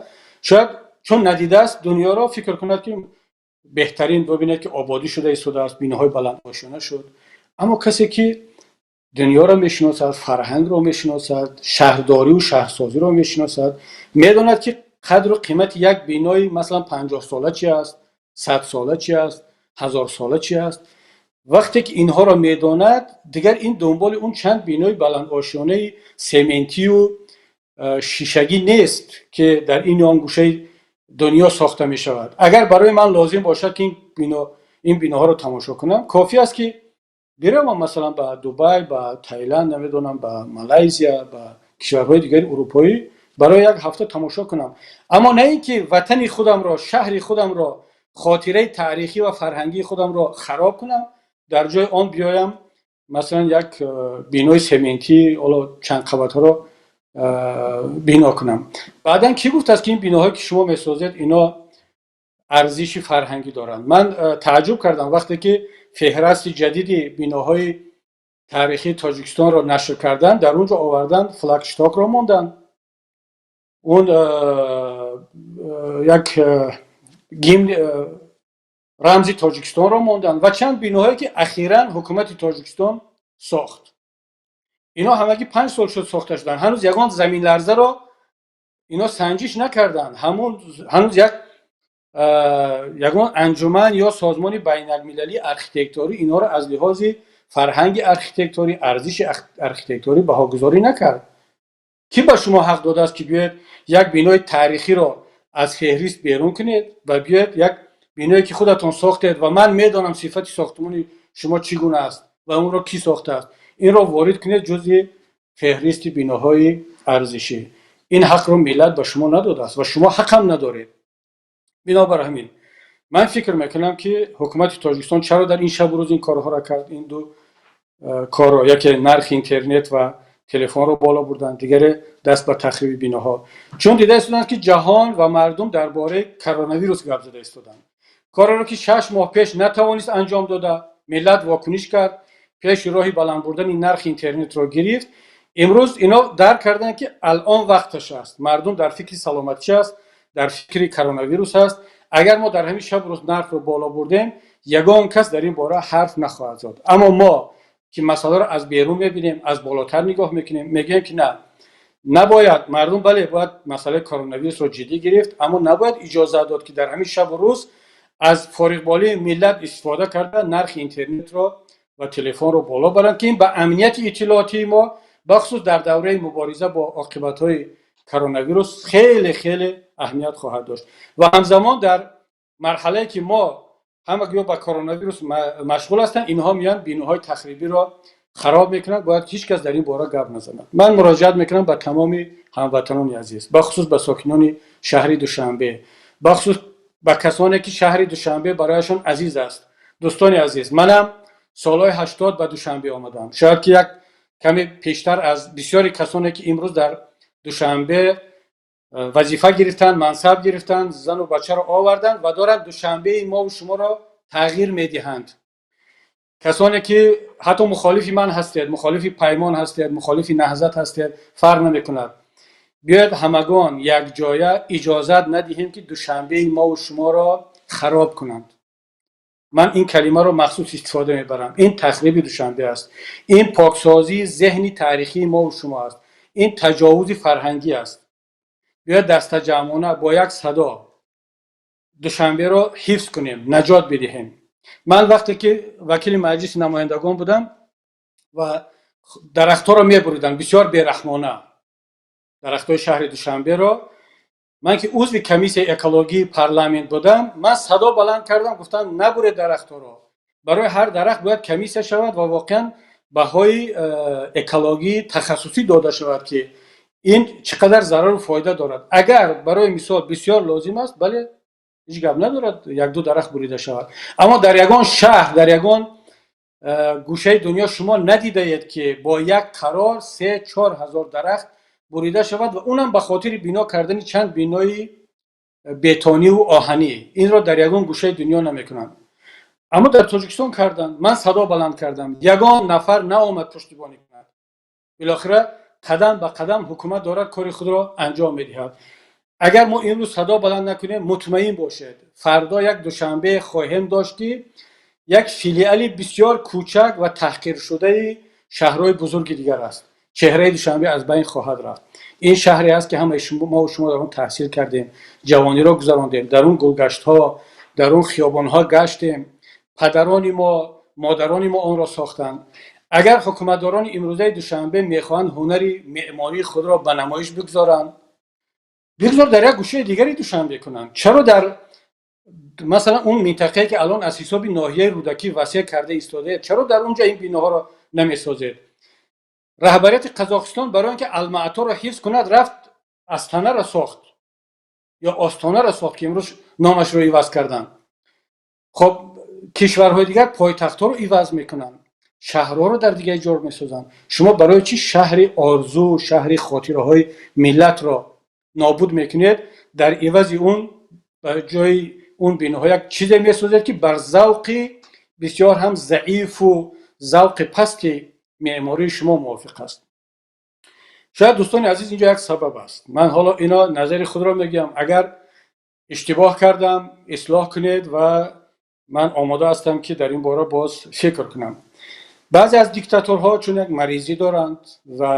шояд, чун надидааст дунёро, фикр кунад, ки Беҳтарин, бибинед, ки ободӣ шуда истодааст, биноҳои баландошёна шуд. Аммо касе ки дунёро мешиносад, фарҳангро мешиносад, шаҳрдорию шаҳрсозиро мешиносад, медонад, ки қадру қимати як бинои, масалан, 50-сола чи аст, 100-сола чи аст, 1000-сола чи аст. Вақте ки инҳоро медонад, дигар ин дунболи он чанд бинои баландошёнаи сементию шишагӣ нест, ки дар ин ё он гӯшаи дунё сохта мешавад. Агар барои ман лозим бошад, ки ин биноҳоро тамошо кунам, кофӣ аст, ки биравам, масалан, ба Дубай, ба Таиланд, намедонам, ба Малайзия, ба кишварҳои дигари урупоӣ, барои як ҳафта тамошо кунам. Аммо на ин ки ватани худамро, шаҳри худамро, хотираи таърихӣ ва фарҳангии худамро хароб кунам, дар ҷои он биёям, масалан, як бинои сементӣ, ҳоло чанд қабатҳоро бино кунам. Баъдан кӣ гуфтааст, ки ин биноҳое, ки шумо месозед, ино арзиши фарҳангӣ доранд? Ман тааҷҷуб кардам, вақте ки феҳрасти ҷадиди биноҳои таърихии Тоҷикистонро нашр карданд, дар он ҷо овардан флагштокро монданд, он як гимн, рамзи Тоҷикистонро монданд ва чанд биноҳое, ки ахиран ҳукумати Тоҷикистон сохт. Ино ҳамагӣ 5 сол шуд сохта шуданд. Ҳанӯз ягон заминларзаро ино санҷиш накарданд. Ҳамун ҳанӯз як ягон анҷуман ё созмони байналмилалии архитекторӣ инҳоро аз лиҳози фарҳанги архитекторӣ, арзиши архитекторӣ баҳогузорӣ накард. Кӣ ба шумо ҳақ додааст, ки биёед, як бинои таърихиро аз феҳрист берун кунед ва биёед, як биное, ки худатон сохтед, ва ман медонам сифати сохтмони шумо чӣ гуна аст ва онро кӣ сохтааст, инро ворид кунед ҷузъи феҳристи биноҳои арзишӣ? Ин ҳақро миллат ба шумо надодааст ва шумо ҳақам надоред. Бинобар ҳамин ман фикр мекунам, ки ҳукумати Тоҷикистон чаро дар ин шабу рӯз ин корҳоро кард, ин ду корро: яке нархи интернет ва телефонро боло бурданд, дигаре даст ба тахриби биноҳо. Чун дида истоданд, ки ҷаҳон ва мардум дар бораи коронавирус гап зада истоданд. Кореро, ки 6 моҳ пеш натавонист анҷом дода, миллат вокуниш кард, пеши роҳи баланд бурдани нархи интернетро гирифт. Имрӯз ино дарк карданд, ки алон вақташ аст, мардум дар фикри саломатӣ аст, дар фикри коронавирус аст. Агар мо дар ҳамин шабу рӯз нархро боло бурдем, ягон кас дар ин бора ҳарф нахоҳад зад. Аммо мо, ки масъаларо аз берун мебинем, аз болотар нигоҳ мекунем, мегӯем, ки на, набояд мардум, бале, бояд масъалаи коронавирусро ҷиддӣ гирифт, аммо набояд иҷозат дод, ки дар ҳамин шабу рӯз аз фориғболии миллат истифода карда, нархи интернетро ва телефонро боло баранд, ки ин ба амнияти иттилоотии мо, бахусус дар давраи мубориза бо оқибатҳои коронавирус, хеле хеле аҳамият хоҳад дошт. Ва ҳамзамон дар марҳалае, ки мо ҳама гӯё ба коронавирус машғул ҳастанд, инҳо меянд, биноҳои тахрибиро хароб мекунанд. Бояд ҳеҷ кас дар ин бора гап назанад. Ман муроҷиат мекунам ба тамоми ҳамватанони азиз, бахусус ба сокинони шаҳри Душанбе, бахусус ба касоне, ки шаҳри Душанбе барояшон азиз аст. Дӯстони азиз, манам солҳои 80 ба Душанбе омадам, шояд ки як каме пештар аз бисёри касоне, ки имрӯз дар Душанбе вазифа гирифтанд, мансаб гирифтанд, зану бачаро оварданд ва доранд Душанбеи мову шуморо тағйир медиҳанд. Касоне, ки ҳатто мухолифи ман ҳастед, мухолифи Паймон ҳастед, мухолифи Наҳзат ҳастед, фарқ намекунад, биёед, ҳамагон якҷоя иҷозат надиҳем, ки Душанбеи мову шуморо хароб кунанд. Ман ин калимаро махсус истифода мебарам. Ин тахриби Душанбе аст, ин поксозии зеҳни таърихии мову шумо аст, ин таҷовузи фарҳангӣ аст. Биёед, дастаҷамъона, бо як садо Душанберо ҳифз кунем, наҷот бидиҳем. Ман вақте ки вакили Маҷлиси намояндагон будам ва дарахтҳоро мебуриданд бисёр бераҳмона, дарахтҳои шаҳри Душанберо, ман, ки узви комиссияи экологии парламент будам, ман садо баланд кардам, гуфтам: «Набуред дарахтҳоро, барои ҳар дарахт бояд комиссия шавад ва воқеан баҳои экологии тахассусӣ дода шавад, ки ин чӣ қадар зарару фоида дорад». Агар барои мисол бисёр лозим аст, бале, ҳеҷ гап надорад, якду дарахт бурида шавад. Аммо дар ягон шаҳр, дар ягон гӯшаи дунё шумо надидаед, ки бо як қарор 3-4 ҳазор дарахт бурида шавад ва унам ба хотири бино кардани чанд бинои бетониву оҳанӣ. Инро дар ягон гӯшаи дунё намекунанд, аммо дар Тоҷикистон карданд. Ман садо баланд кардам, ягон нафар наомад пуштибонӣ кунад. Билохира қадам ба қадам ҳукумат дорад кори худро анҷом медиҳад. Агар мо имрӯз садо баланд накунем, мутмаин бошед, фардо як Душанбе хоҳем дошт, ки як филиали бисёр кӯчак ва таҳқиршудаи шаҳрҳои бузурги дигар аст. Чеҳраи Душанбе аз байн хоҳад рафт. Ин шаҳре аст, ки ҳамаи мову шумо дар он таҳсил кардем, ҷавониро гузарондем, дар он гулгаштҳо, дар он хиёбонҳо гаштем. Падарони мо, модарони мо онро сохтанд. Агар ҳукуматдорони имрӯзаи Душанбе мехоҳанд ҳунари меъмории худро ба намоиш бигузоранд, бигузор дар як гӯшаи дигари Душанбе кунанд. Чаро дар, масалан, он минтақае, ки алон аз ҳисоби ноҳияи Рӯдакӣ васеъ карда истодаед, чаро дар он ҷо ин биноҳоро намесозед? Раҳбарияти Қазоқистон барои он ки Алмааторо ҳифз кунад, рафт Астанаро сохт ё Остонаро сохт, ки имрӯз номашро иваз карданд. Хоб, кишварҳои дигар пойтахтҳоро иваз мекунанд, шаҳрҳоро дар дигар ҷо месозанд. Шумо барои чӣ шаҳри орзу, шаҳри хотираҳои миллатро нобуд мекунед, дар ивази он ба ҷои он биноҳо як чизе месозед, ки бар завқи бисёр ҳам заифу завқи пасти меъмории шумо мувофиқ аст? Шояд, дӯстони азиз, инҷо як сабаб аст. Ман ҳоло ино назари худро мегӯям, агар иштибоҳ кардам, ислоҳ кунед ва ман омода ҳастам, ки дар ин бора боз фикр кунам. Баъзе аз диктаторҳо чун як маризӣ доранд ва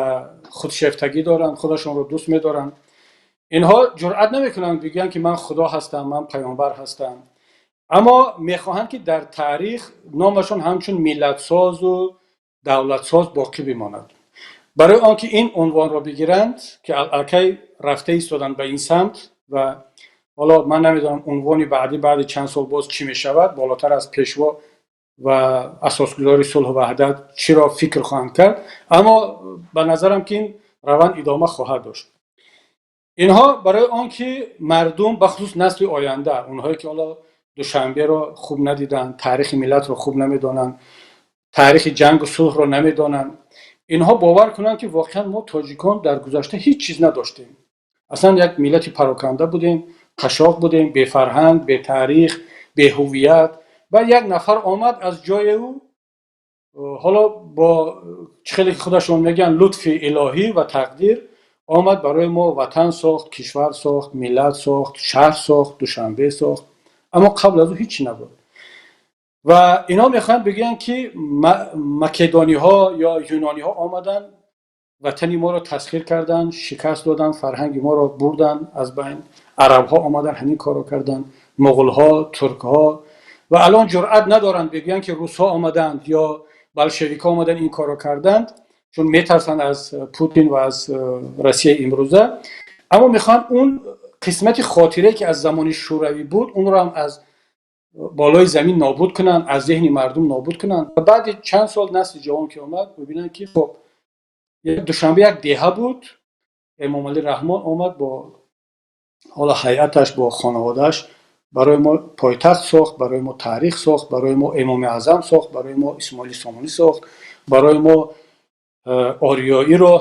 худшефтагӣ доранд, худашонро дӯст медоранд, инҳо ҷуръат намекунанд бигӯянд, ки ман худо ҳастам, ман паёмбар ҳастам, аммо мехоҳанд, ки дар таърих номашон ҳамчун миллатсозу давлатсоз боқӣ бимонад. Барои он ки ин унвонро бигиранд, ки аллакай рафта истоданд ба ин самт, ва ҳоло ман намедонам, унвони баъдӣ баъди чанд сол боз чӣ мешавад, болотар аз пешво ва асосгузори сулҳу ваҳдат чиро фикр хоҳанд кард, аммо ба назарам, ки ин раванд идома хоҳад дошт. Инҳо барои он ки мардум, бахусус насли оянда, онҳое ки ҳоло Душанберо хуб надиданд, таърихи миллатро хуб намедонанд, таърихи ҷангу сулҳро намедонанд, инҳо бовар кунанд, ки воқеан мо тоҷикон дар гузашта ҳеҷ чиз надоштем, аслан як миллати пароканда будем, қашоқ будем, бефарҳанг, бетаърих, беҳувият. Баъд як нафар омад аз ҷои ӯ, ҳоло бо чӣ хеле ки худашон мегӯянд, лутфи илоҳӣ ва тақдир, омад, барои мо ватан сохт, кишвар сохт, миллат сохт, шаҳр сохт, Душанбе сохт, аммо қабл аз ӯ ҳеҷ чи набуд. Ва инҳо мехоҳанд бигӯянд, ки македониҳо ё юнониҳо омаданд, ватани моро тасхир карданд, шикаст доданд, фарҳанги моро бурданд аз байн. Арабҳо омаданд, ҳамин корро карданд, муғулҳо, туркҳо. Ва алон ҷуръат надоранд бигӯянд, ки русҳо омаданд ё болшевикҳо омаданд, ин корро карданд, чун метарсанд аз Путин ва аз Россияи имрӯза. Аммо мехоҳанд он қисмати хотирае, ки аз замони Шӯравӣ буд, онро ҳам аз болои замин нобуд кунанд, аз зеҳни мардум нобуд кунанд. Ва баъди чанд сол насли ҷавон ки омад, мебинанд, ки хоб, Душанбе як деҳа буд, Эмомалӣ Раҳмон омад бо ҳоло ҳайаташ, бо хонаводааш барои мо пойтахт сохт, барои мо таърих сохт, барои мо Эмоми Аъзам сохт, барои мо Исмоили Сомонӣ сохт, барои мо ориёиро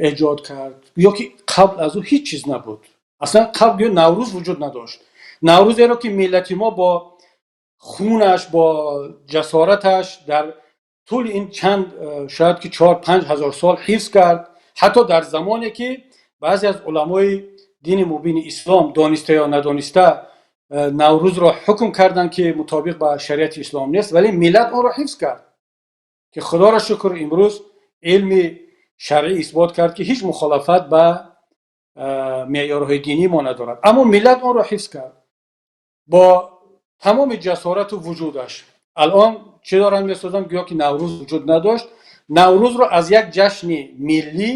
эҷод кард, ё ки қабл аз ӯ ҳеҷ чиз набуд. Аслан қабл ё Наврӯз вуҷуд надошт. Наврӯзеро, ки миллати мо бо хунаш, бо ҷасораташ дар тӯли ин чанд, шояд ки 4-5 ҳазор сол ҳифз кард, ҳатто дар замоне ки баъзе аз уламои дини мубини ислом дониста ё надониста Наврӯзро ҳукм карданд, ки мутобиқ ба шариати ислом нест, вале миллат онро ҳифз кард, ки худоро шукр, имрӯз илми шаръӣ исбот кард, ки ҳеҷ мухолафат ба меъёрҳои динии мо надорад. Аммо миллат онро ҳифз кард бо тамоми ҷасорату вуҷудаш. Алон чӣ доранд месозанд? Гӯё ки Наврӯз вуҷуд надошт. Наврӯзро аз як ҷашни миллӣ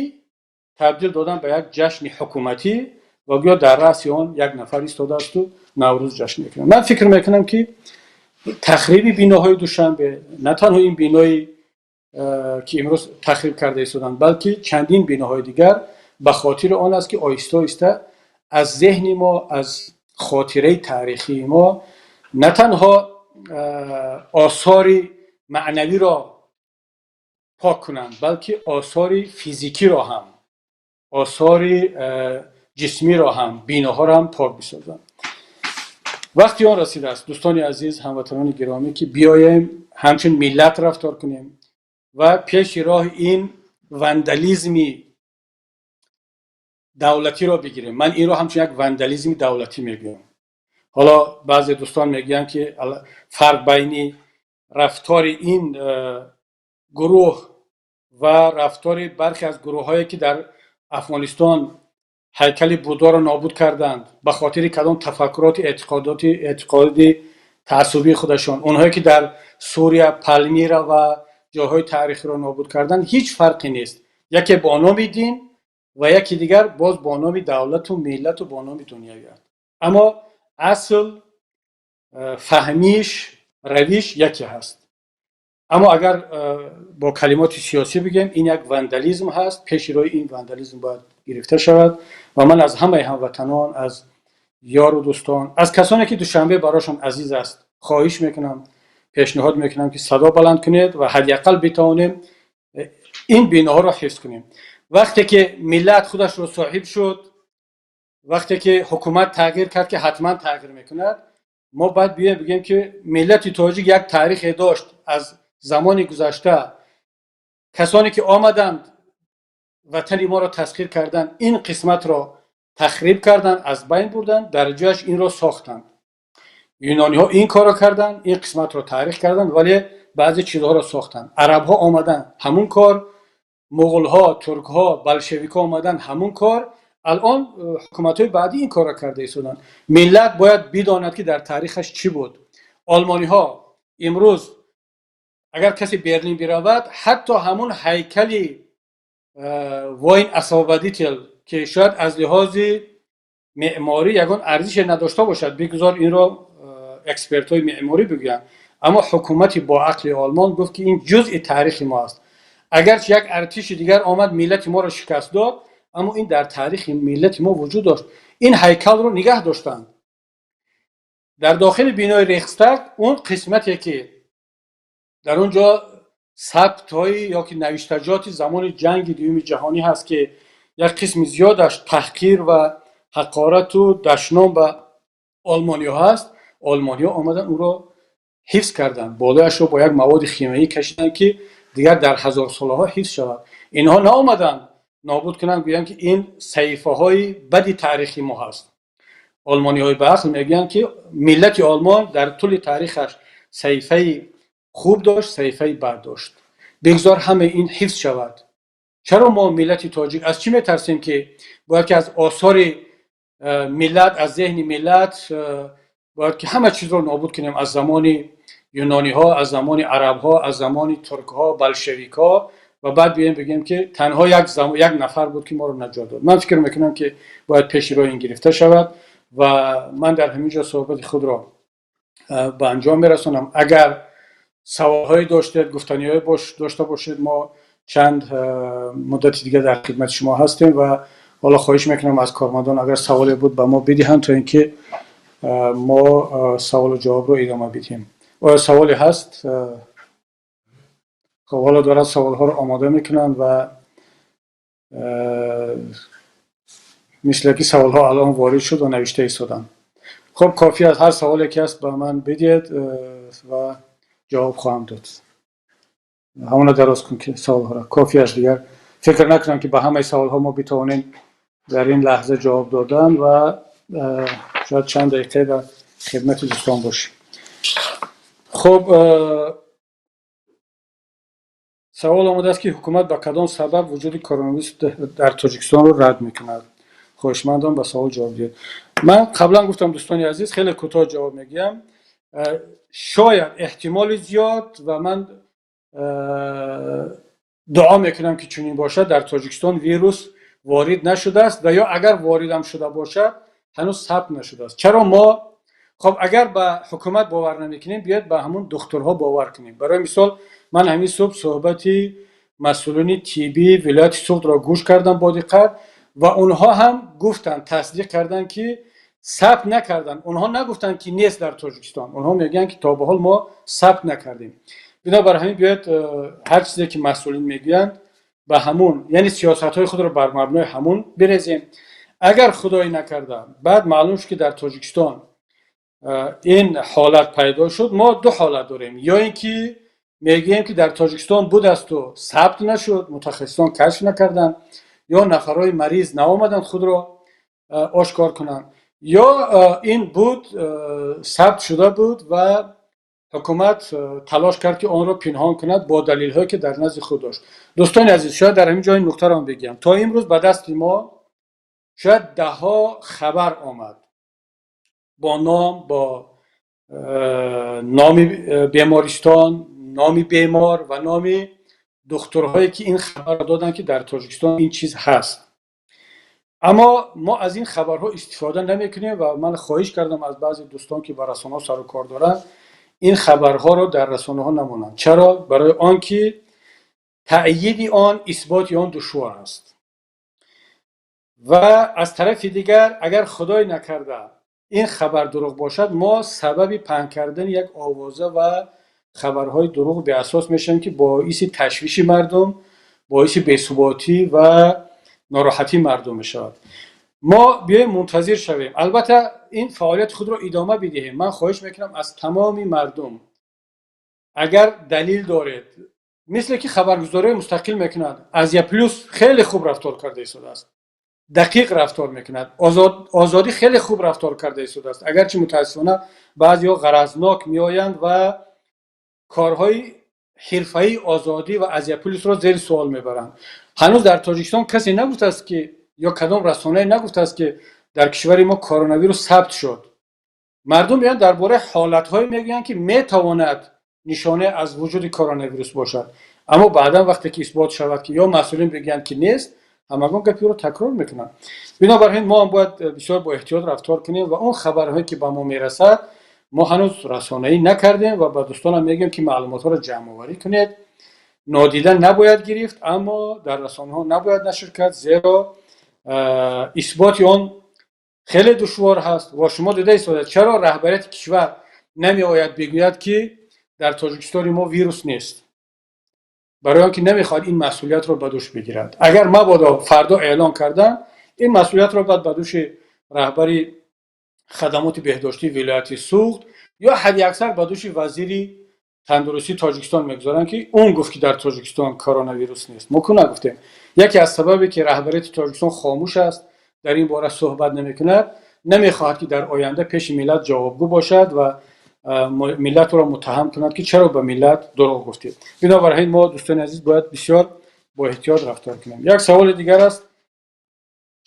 табдил додан ба як ҷашни ҳукуматӣ ва гӯё дар раъси он як нафар истодаасту Наврӯз ҷашн мекунад. Ман фикр мекунам, ки тахриби биноҳои Душанбе, на танҳо ин бинои, ки имрӯз тахриб карда истоданд, балки чандин биноҳои дигар, ба хотири он аст, ки оҳиста оҳиста аз зеҳни мо, аз хотираи таърихии мо на танҳо осори маънавиро пок кунанд, балки осори физикиро ҳам, осори ҷисмиро ҳам, биноҳоро ҳам пок бисозанд. Вақти он расидааст, дӯстони азиз, ҳамватанони гиромӣ, ки биёем ҳамчун миллат рафтор кунем ва пеши роҳи ин вандализми давлатиро бигирем. Ман инро ҳамчун як вандализми давлатӣ мегӯям. Ҳоло баъзе дӯстон мегӯянд, ки фарқ байни рафтори ин гурӯҳ ва рафтори бархе аз гурӯҳҳое, ки дар Афғонистон ҳайкали Буддоро нобуд карданд ба хотири кадом тафаккуроти эътиқодоти эътиқоди таассубии худашон, онҳое ки дар Сурия Палмира ва ҷойҳои таърихиро нобуд карданд, ҳеҷ фарқе нест. Яке бо номи дин ва яке дигар боз бо номи давлату миллату бо номи дунявият, аммо асл фаҳмиш, равиш яке ҳаст. Аммо агар бо калимоти сиёсӣ бигӯем, ин як вандализм ҳаст. Пеши роҳи ин вандализм бояд гирифта шавад ва ман аз ҳамаи ҳамватанон, аз ёру дӯстон, аз касоне ки Душанбе барошон азиз аст, хоҳиш мекунам, пешниҳод мекунам, ки садо баланд кунед ва ҳадди ақал битавонем ин биноҳоро ҳифз кунем. Вақте ки миллат худашро соҳиб шуд, вақте ки ҳукумат тағйир кард, ки ҳатман тағйир мекунад, мо бояд биёем бигӯем, ки миллати тоҷик як таърихе дошт аз замони гузашта. Касоне ки омаданд, ватани моро тасхир карданд, ин қисматро тахриб карданд, аз байн бурданд, дар ҷояш инро сохтанд. Юнониҳо ин корро карданд, ин қисматро таърих карданд, вале баъзе чизҳоро сохтанд. Арабҳо омаданд, ҳамун кор. Муғулҳо, туркҳо, болшевикҳо омаданд, ҳамун кор. Алон ҳукуматҳои баъдӣ ин корро карда истоданд. Миллат бояд бидонад, ки дар таърихаш чӣ буд. Олмониҳо имрӯз агар касе Берлин биравад, ҳатто ҳамун ҳайкали Воин-освободитель, ки шояд аз лиҳози меъморӣ ягон арзише надошта бошад, бигузор инро экспертҳои меъморӣ бигӯянд, аммо ҳукумати боақли Олмон гуфт, ки ин ҷузъи таърихи мо аст. Агарчи як артиши дигар омад, миллати моро шикаст дод, аммо ин дар таърихи миллати мо вуҷуд дошт. Ин ҳайкалро нигаҳ доштанд. Дар дохили бинои Рейхстаг он қисмате, ки дар он ҷо сабтҳои ё ки навиштаҷоти замони Ҷанги Дуюми Ҷаҳонӣ ҳаст, ки як қисми зиёдаш таҳқир ва ҳақорату дашном ба олмониҳо ҳаст, олмониҳо омаданд, ӯро ҳифз карданд, болояшро бо як маводи химиявӣ кашиданд, ки дигар дар ҳазорсолаҳо ҳифз шавад. Инҳо наомаданд нобуд кунанд, гӯянд, ки ин саҳифаҳои бади таърихи мо ҳаст. Олмониҳои баақл мегӯянд, ки миллати олмон дар тӯли таърихаш саҳифаи хуб дошт, саҳифаи бад дошт, бигзор ҳамаи ин ҳифз шавад. Чаро мо, миллати тоҷик, аз чӣ метарсем, ки бояд ки аз осори миллат, аз зеҳни миллат бояд ки ҳама чизро нобуд кунем, аз замони юнониҳо, аз замони арабҳо, аз замони туркҳо, болшевикҳо, ва баъд биёем бигӯем, ки танҳо як нафар буд, ки моро наҷот дод? Ман фикр мекунам, ки бояд пеши роҳи ин гирифта шавад ва ман дар ҳамин ҷо суҳбати худро ба анҷом мерасонам. Агар саволҳое доштед, гуфтаниҳое дошта бошед, мо чанд муддати дигар дар хидмати шумо ҳастем ва ҳоло хоҳиш мекунам аз кормандон, агар саволе буд, ба мо бидиҳанд, то ин ки мо саволу ҷавобро идома бидиҳем. Оё саволе ҳаст? Хоб, ҳоло дорад саволҳоро омода мекунанд ва мисле ки саволҳо алон ворид шуд ва навишта истоданд. Хуб, кофӣ аст. Ҳар саволе ки ҳаст, ба ман бидиҳед ва ҷавоб хоҳам дод. Ҳамона дароз кун, ки саволҳоро кофӣ аст. Дигар фикр накунам, ки ба ҳамаи саволҳо мо битавонем дар ин лаҳза ҷавоб додан ва шояд чанд дақиқе дар хидмати дӯстон бошем. Хуб, савол омадааст, ки ҳукумат ба кадом сабаб вуҷуди коронавирус дар Тоҷикистонро рад мекунад? Хоҳишмандам, ба савол ҷавоб диҳед. Ман қаблан гуфтам, дӯстони азиз, хеле кӯтоҳ ҷавоб мегӯям. Шояд, эҳтимоли зиёд, ва ман дуо мекунам, ки чунин бошад, дар Тоҷикистон вирус ворид нашудааст ва ё агар воридам шуда бошад, ҳанӯз сабт нашудааст. Чаро мо, хоб, агар ба ҳукумат бовар намекунем, биёед ба ҳамун духтурҳо бовар кунем. Барои мисол, ман ҳамин субҳ суҳбати масъулини тиббии вилояти Суғдро гӯш кардам бо диққат ва онҳо ҳам гуфтанд, тасдиқ карданд, ки сабт накарданд. Онҳо нагуфтанд, ки нест дар Тоҷикистон. Онҳо мегӯянд, ки то ба ҳол мо сабт накардем. Бинобар ҳамин биёед ҳар чизе ки масъулин мегӯянд, ба ҳамун, яъне сиёсатҳои худро бар мабнои ҳамун бирезем. Агар, худоӣ накарда, баъд маълум шуд, ки дар Тоҷикистон ин ҳолат пайдо шуд, мо ду ҳолат дорем: ё ин ки мегӯем, ки дар Тоҷикистон будасту сабт нашуд, мутахассисон кашф накарданд. Ё нафарҳои мариз наомаданд худро ошкор кунанд, ё ин буд, сабт шуда буд ва ҳукумат талош кард, ки онро пинҳон кунад бо далелҳое, ки дар назди худ дошт. Дӯстони азиз, шояд дар ҳамин ҷои нуқтаро бигӯям: то имрӯз ба дасти мо шояд даҳҳо хабар омад бо ном, бо номи бемористон, номи бемор ва номи духтурҳое, ки ин хабарро доданд, ки дар Тоҷикистон ин чиз ҳаст. Аммо мо аз ин хабарҳо истифода намекунем ва ман хоҳиш кардам аз баъзе дӯстон, ки ба расонаҳо сару кор доранд, ин хабарҳоро дар расонаҳо намонанд. Чаро? Барои он ки таъйиди он, исботи он душвор аст ва аз тарафи дигар, агар худой накарда ин хабар дурӯғ бошад, мо сабаби паҳн кардани як овоза ва хабарҳои дурӯғ беасос мешавем, ки боиси ташвиши мардум, боиси бесуботӣ ва нороҳатии мардум мешавад. Мо биёем мунтазир шавем, албатта ин фаъолияти худро идома бидиҳем. Ман хоҳиш мекунам аз тамоми мардум: агар далил доред, мисле ки хабаргузориҳои мустақил мекунанд, Азия Плюс хеле хуб рафтор карда истодааст, дақиқ рафтор мекунад, Озодӣ хеле хуб рафтор карда истодааст, агарчи мутаассифона баъзеҳо ғаразнок меоянд ва корҳои ҳирфаии Озодӣ ва Азия Плюсро зери суол мебаранд. Ҳанӯз дар Тоҷикистон касе нагуфтааст, ки ё кадом расонае нагуфтааст, ки дар кишвари мо коронавирус сабт шуд. Мардум меоянд, дар бораи ҳолатҳое мегӯянд, ки метавонад нишона аз вуҷуди коронавирус бошад, аммо баъдан вақте ки исбот шавад, ки ё масъулин бигӯянд, ки нест, ҳамагон гапи ӯро такрор мекунанд. Бинобар ин мо ҳам бояд бисёр бо эҳтиёт рафтор кунем ва он хабарҳое, ки ба мо мерасад, мо ҳанӯз расонаӣ накардем ва ба дӯстонам мегӯем, ки маълумотҳоро ҷамъоварӣ кунед. Нодида набояд гирифт, аммо дар расонаҳо набояд нашр кард, зеро исботи он хеле душвор ҳаст. Ва шумо дида истодаед, чаро раҳбарияти кишвар намеояд бигӯяд, ки дар Тоҷикистони мо вирус нест? Барои он ки намехоҳад ин масъулиятро ба дӯш бигирад. Агар мабодо фардо эълон кардан, ин масъулиятро баъд ба дӯши раҳбари хадамоти беҳдоштии вилояти Суғд ё ҳадди аксар ба дӯши вазири тандурустии Тоҷикистон мегузоранд, ки он гуфт, ки дар Тоҷикистон коронавирус нест, мо ку нагуфтем. Яке аз сабабе, ки раҳбарияти Тоҷикистон хомӯш аст, дар ин бора суҳбат намекунад, намехоҳад, ки дар оянда пеши миллат ҷавобгӯ бошад ва миллатро муттаҳам кунад, ки чаро ба миллат дурӯғ гуфтед. Бинобар ҳамин мо, дӯстони азиз, бояд бисёр бо эҳтиёт рафтор кунем. Як саволи дигар аст: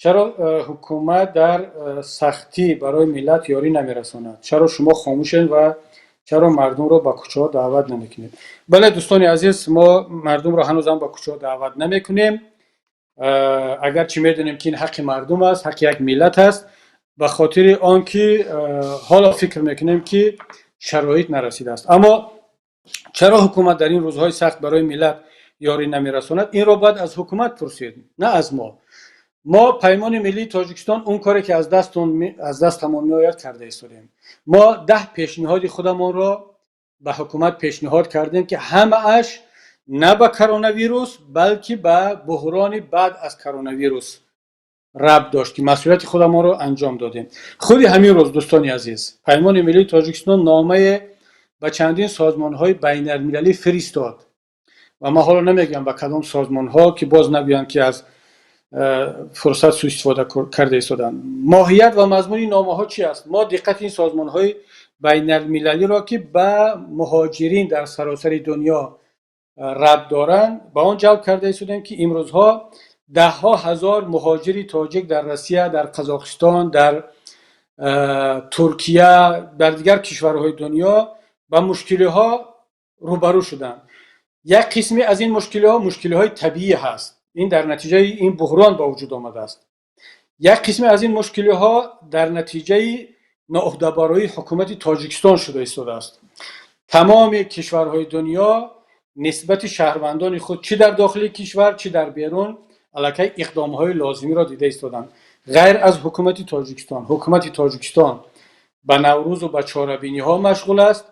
чаро ҳукумат дар сахтӣ барои миллат ёрӣ намерасонад? Чаро шумо хомӯшед ва чаро мардумро ба кӯчаҳо даъват намекунед? Бале, дӯстони азиз, мо мардумро ҳанӯзам ба кӯчаҳо даъват намекунем, агарчи медонем, ки ин ҳаққи мардум аст, ҳаққи як миллат аст, ба хотири он ки ҳоло фикр мекунем, ки шароит нарасидааст. Аммо чаро ҳукумат дар ин рӯзҳои сахт барои миллат ёрӣ намерасонад, инро бояд аз ҳукумат пурсид, на аз мо. Мо, Паймони миллии Тоҷикистон, он коре, ки аз дастамон меояд, карда истодем. Мо 10 пешниҳоди худамонро ба ҳукумат пешниҳод кардем, ки ҳамааш на ба коронавирус, балки ба буҳрони баъд аз коронавирус рабт дошт, ки масъулияти худамонро анҷом додем. Худи ҳамин рӯз, дӯстони азиз, Паймони миллии Тоҷикистон номае ба чандин созмонҳои байналмилалӣ фиристод ва ман ҳоло намегӯям, ба кадом созмонҳо, ки боз нагӯянд, ки аз фурсат суистифода карда истоданд. Моҳият ва мазмуни номаҳо чи аст? Мо диққати ин созмонҳои байналмилалиро, ки ба муҳоҷирин дар саросари дунё рабт доранд, ба он ҷалб карда истодем, ки имрӯзҳо даҳҳо ҳазор муҳоҷири тоҷик дар Россия, дар Қазоқистон, дар Туркия, дар дигар кишварҳои дунё ба мушкилиҳо рӯбарӯ шуданд. Як қисме аз ин мушкилиҳо мушкилиҳои табиӣ ҳаст, ин дар натиҷаи ин буҳрон ба вуҷуд омадааст. Як қисме аз ин мушкилиҳо дар натиҷаи ноуҳдабароии ҳукумати Тоҷикистон шуда истодааст. Тамоми кишварҳои дунё нисбати шаҳрвандони худ, чӣ дар дохили кишвар, чӣ дар берун, аллакай иқдомҳои лозимиро дида истоданд, ғайр аз ҳукумати Тоҷикистон. Ҳукумати Тоҷикистон ба Наврӯзу ба чорабиниҳо машғул аст,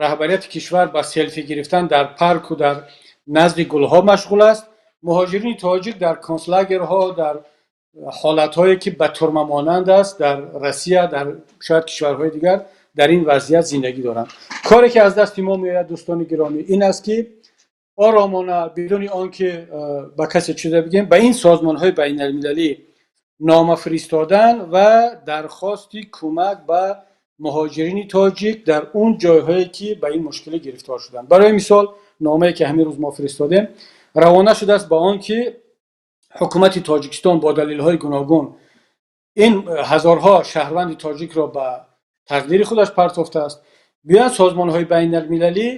раҳбарияти кишвар ба селфи гирифтан дар парку дар назди гулҳо машғул аст, муҳоҷирини тоҷик дар концлагерҳо, дар ҳолатҳое, ки ба турма монанд аст, дар Россия, дар шояд кишварҳои дигар дар ин вазъият зиндагӣ доранд. Коре, ки аз дасти мо меояд, дӯстони гиромӣ, ин аст, ки Оромона, бидуни он ки ба касе чизе бигем, ба ин созмонҳои байналмилалӣ нома фиристодан ва дархости кӯмак ба муҳоҷирини тоҷик дар он ҷойҳое, ки ба ин мушкилӣ гирифтор шуданд. Барои мисол, номае, ки ҳамин рӯз мо фиристодем, равона шудааст ба он ки ҳукумати Тоҷикистон бо далелҳои гуногун ин ҳазорҳо шаҳрванди тоҷикро ба тақдири худаш партофтааст. Биёянд, созмонҳои байналмилалӣ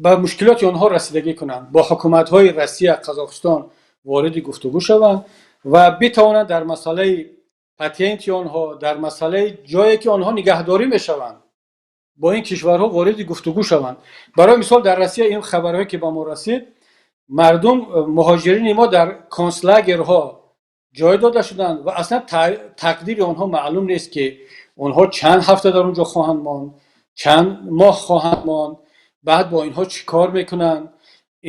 ба мушкилоти онҳо расидагӣ кунанд, бо ҳукуматҳои Россия, Қазоқистон вориди гуфтугӯ шаванд ва битавонанд дар масъалаи патенти онҳо, дар масъалаи ҷое, ки онҳо нигаҳдорӣ мешаванд, бо ин кишварҳо вориди гуфтугӯ шаванд. Барои мисол, дар Россия ин хабарҳое, ки ба мо расид, мардум, муҳоҷирини мо дар концлагерҳо ҷой дода шуданд ва аслан тақдири онҳо маълум нест, ки онҳо чанд ҳафта дар он ҷо хоҳанд монд, чанд моҳ хоҳанд монд, баъд бо инҳо чӣ кор мекунанд,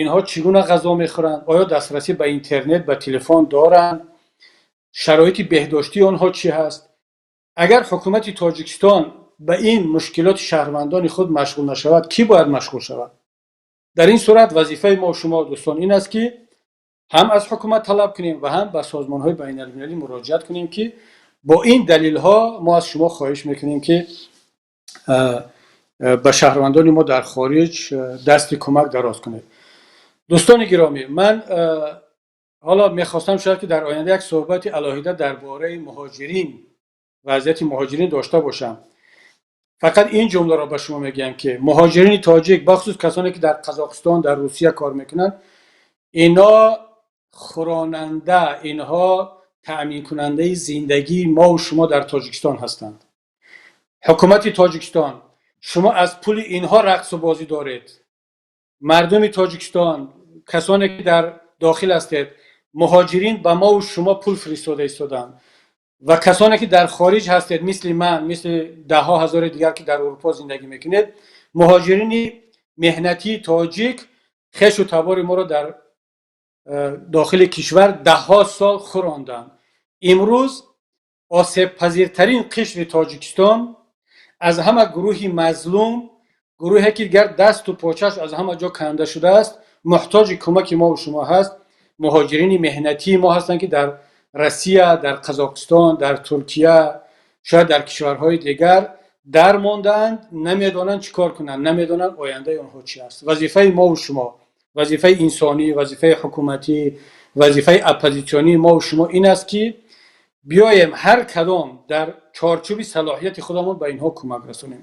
инҳо чӣ гуна ғазо мехӯранд, оё дастрасӣ ба интернет, ба телефон доранд, шароити беҳдоштии онҳо чӣ ҳаст. Агар ҳукумати Тоҷикистон ба ин мушкилоти шаҳрвандони худ машғул нашавад, кӣ бояд машғул шавад? Дар ин сурат вазифаи мо, шумо, дӯстон, ин аст, ки ҳам аз ҳукумат талаб кунем ва ҳам ба созмонҳои байналмилалӣ муроҷиат кунем, ки бо ин далелҳо мо аз шумо хоҳиш мекунем, ки ба шаҳрвандони мо дар хориҷ дасти кӯмак дароз кунед. Дӯстони гиромӣ, ман ҳоло мехостам шояд, ки дар оянда як суҳбати алоҳида дар бораи муҳоҷирин, вазъияти муҳоҷирин дошта бошам. Фақат ин ҷумларо ба шумо мегӯям, ки муҳоҷирини тоҷик, бахусус касоне, ки дар Қазоқистон, дар Русия кор мекунанд, ино хӯронанда, инҳо таъминкунандаи зиндагии мову шумо дар Тоҷикистон ҳастанд. Ҳукумати Тоҷикистон, шумо аз пули инҳо рақсу бозӣ доред. Мардуми Тоҷикистон, касоне, ки дар дохил ҳастед, муҳоҷирин ба мову шумо пул фиристода истоданд ва касоне, ки дар хориҷ ҳастед, мисли ман, мисли даҳҳо ҳазори дигар, ки дар Урупо зиндагӣ мекунед, муҳоҷирини меҳнатии тоҷик хешу табори моро дар дохили кишвар даҳҳо сол хӯронданд. Имрӯз осебпазиртарин қишри Тоҷикистон, аз ҳама гурӯҳи мазлум, гурӯҳе, ки дигар дасту почаш аз ҳама ҷо канда шудааст, муҳтоҷи кӯмаки мову шумо ҳаст, муҳоҷирини меҳнатии мо ҳастанд, ки дар Россия, дар Қазоқистон, дар Туркия, шояд дар кишварҳои дигар дармондаанд, намедонанд чӣ кор кунанд, намедонанд ояндаи онҳо чӣ аст. Вазифаи мову шумо, вазифаи инсонӣ, вазифаи ҳукуматӣ, вазифаи оппозитсионии мову шумо ин аст, ки биёем, ҳар кадом дар чорчӯби салоҳияти худамон ба инҳо кӯмак расонем.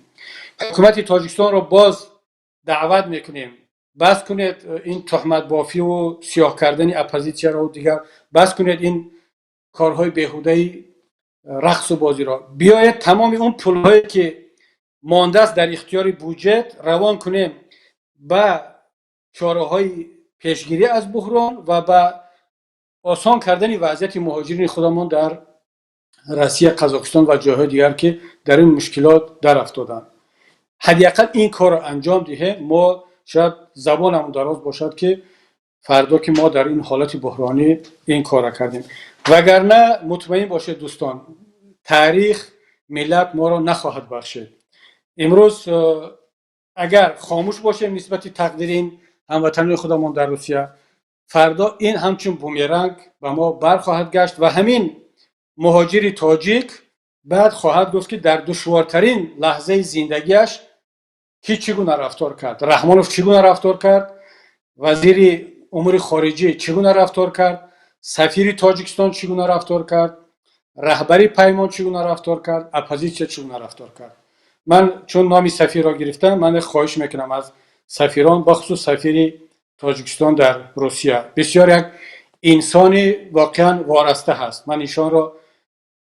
Ҳукумати Тоҷикистонро боз даъват мекунем: бас кунед ин туҳматбофиву сиёҳ кардани оппозитсияро, дигар бас кунед ин корҳои беҳудаи рақсу бозиро. Биёед, тамоми он пулҳое, ки мондааст дар ихтиёри буҷет, равон кунем ба чораҳои пешгирӣ аз буҳрон ва ба осон кардани вазъияти муҳоҷирини худамон дар Россия, Қазоқистон ва ҷойҳои дигар, ки дар ин мушкилот дарафтоданд. Ҳадди ақал ин корро анҷом диҳем, мо шояд забонамон дароз бошад, ки фардо ки мо дар ин ҳолати буҳронӣ ин корро кардем. Вагарна мутмаин бошед, дӯстон, таърих, миллат моро нахоҳад бахшид. Имрӯз агар хомӯш бошем нисбати тақдири ин ҳамватанони худамон дар Русия, фардо ин ҳамчун бумеранг ба мо бархоҳад гашт ва ҳамин муҳоҷири тоҷик баъд хоҳад гуфт, ки дар душвортарин лаҳзаи зиндагиаш кӣ чӣ гуна рафтор кард, Раҳмонов чӣ гуна рафтор кард, вазири умури хориҷӣ чӣ гуна рафтор кард, сафири Тоҷикистон чӣ гуна рафтор кард, раҳбари Паймон чӣ гуна рафтор кард, оппозитсия чӣ гуна рафтор кард. Ман чун номи сафирро гирифтам, ман хоҳиш мекунам аз сафирон, бахусус сафири Тоҷикистон дар Русия. Бисёр як инсони воқеан вораста ҳаст. Ман ишонро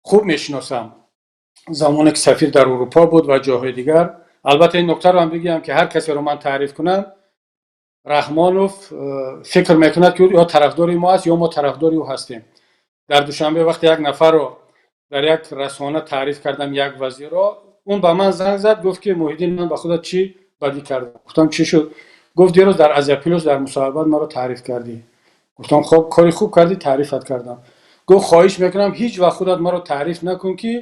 хуб мешиносам, замоне ки сафир дар Урупо буд ва ҷойҳои дигар. Албатта, ин нуктаро ҳам бигӯям, ки ҳар касеро ман таъриф кунам, Раҳмонов фикр мекунад, ки ё тарафдори мо аст, ё мо тарафдори ӯ ҳастем. Дар Душанбе вақте як нафарро дар як расона таъриф кардам, як вазирро, он ба ман занг зад, гуфт, ки Муҳиддин, ман ба худат чӣ бадӣ кардам? Гуфтам: «Чӣ шуд?» Гуфт: «Дирӯз дар Азия Плюс дар мусоҳибат маро таъриф кардӣ». Гуфтам: «Хоб, кори хуб кардӣ, таърифат кардам». Гуфт: «Хоҳиш мекунам, ҳеҷ вақт худат маро таъриф накун, ки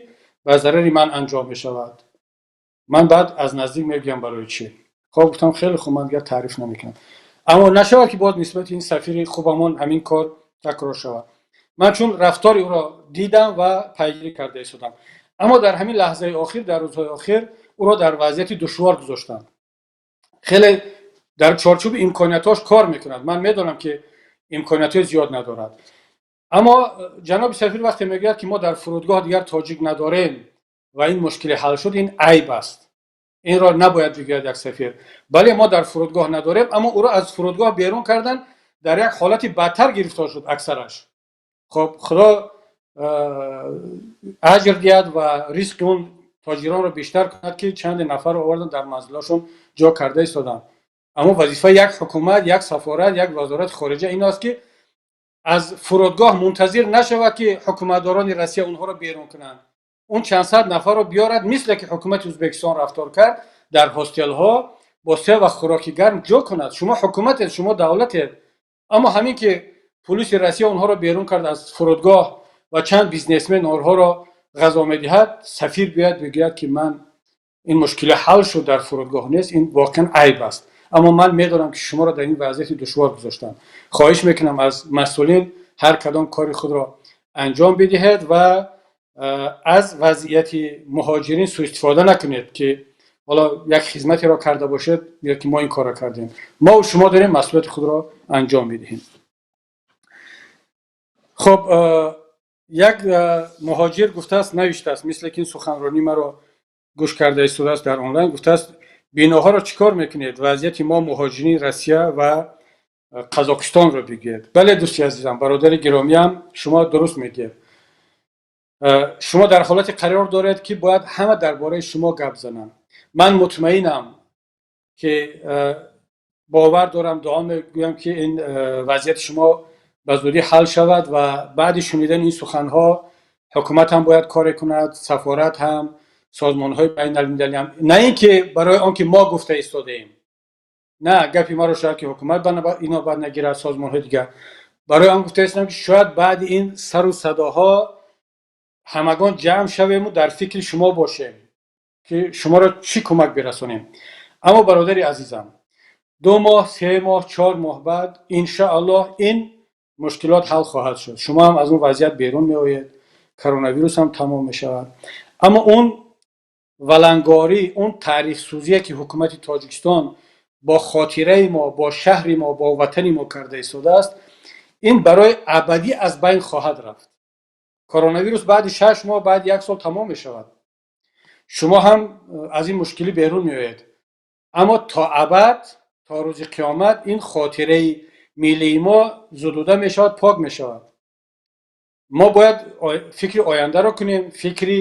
ба зарари ман анҷом мешавад. Ман баъд аз наздик мегӯям барои чӣ». Хоб, гуфтам, хеле хуб, ман дигар таъриф намекунам. Аммо нашавад, ки боз нисбати ин сафири хубамон ҳамин кор такрор шавад. Ман чун рафтори ӯро дидам ва пайгирӣ карда истодам, аммо дар ҳамин лаҳзаи охир, дар рӯзҳои охир ӯро дар вазъияти душвор гузоштанд. Хеле дар чорчӯби имкониятҳош кор мекунад. Ман медонам, ки имкониятҳои зиёд надорад, аммо ҷаноби сафир вақте мегӯяд, ки мо дар фурудгоҳ дигар тоҷик надорем ва ин мушкиле ҳал шуд, ин айб аст. Инро набояд бигӯяд як сафир. Бале, мо дар фурудгоҳ надорем, аммо ӯро аз фурудгоҳ берун кардан, дар як ҳолати бадтар гирифтор шуд аксараш. Хоб, Худо аҷр диҳад ва ризқи он тоҷиронро бештар кунад, ки чанде нафарро овардан, дар манзилҳошон ҷо карда истоданд. Аммо вазифаи як ҳукумат, як сафорат, як вазорати хориҷа ин аст, ки аз фурудгоҳ мунтазир нашавад, ки ҳукуматдорони Россия онҳоро берун кунанд. Он чандсад нафарро биёрад, мисле ки ҳукумати Ӯзбекистон рафтор кард, дар ҳостелҳо бо се вақт хӯроки гарм ҷо кунад. Шумо ҳукуматед, шумо давлатед. Аммо ҳамин ки пулиси Россия онҳоро берун кард аз фурудгоҳ ва чанд бизнесмен онҳоро ғазо медиҳад, сафир биёяд, бигӯяд, ки ман ин мушкиле ҳал шуд, дар фурудгоҳ нест, ин воқеан айб аст. Аммо ман медонам, ки шуморо дар ин вазъияти душвор гузоштанд. Хоҳиш мекунам аз масъулин, ҳар кадом кори худро анҷом бидиҳед ва аз вазъияти муҳоҷирин суистифода накунед, ки ҳоло як хизматеро карда бошед ё ки мо ин корро кардем. Мо шумо дорем масъулияти худро анҷом медиҳем. Хоб, як муҳоҷир гуфтааст, навиштааст, мисле ки ин суханронӣ маро гӯш карда истодааст дар онлайн, гуфтааст: «Биноҳоро чӣ кор мекунед? Вазъияти мо, муҳоҷирини Россия ва Қазоқистонро бигӯед». Бале, дӯсти азизам, бародари гиромиям, шумо дуруст мегӯед. Шумо дар ҳолате қарор доред, ки бояд ҳама дар бораи шумо гап зананд. Ман мутмаинам, ки бовар дорам, дуо мегӯям, ки ин вазъияти шумо ба зудӣ ҳал шавад. Ва баъди шунидани ин суханҳо ҳукумат ҳам бояд коре кунад, сафорат ҳам, созмонҳои байналмилалӣ ҳам. На ин ки барои он ки мо гуфта истодаем, на гапи маро шояд ки ҳукумат ино бад нагирад, созмонҳои дигар. Барои он гуфта истодам, ки шояд баъди ин сару садоҳо ҳамагон ҷамъ шавему дар фикри шумо бошем, ки шуморо чӣ кӯмак бирасонем. Аммо, бародари азизам, 2 моҳ, 3 моҳ, 4 моҳ баъд, иншааллоҳ, ин мушкилот ҳал хоҳад шуд. Шумо ҳам аз он вазъият берун меоед, коронавирус ҳам тамом мешавад. Аммо он валангорӣ, он таърихсӯзие, ки ҳукумати Тоҷикистон бо хотираи мо, бо шаҳри мо, бо ватани мо карда истодааст, ин барои абадӣ аз байн хоҳад рафт. Коронавирус баъди 6 моҳ, баъди як сол тамом мешавад, шумо ҳам аз ин мушкилӣ берун меоед, аммо то абад, то рӯзи қиёмат ин хотираи миллии мо зудуда мешавад, пок мешавад. Мо бояд фикри ояндаро кунем, фикри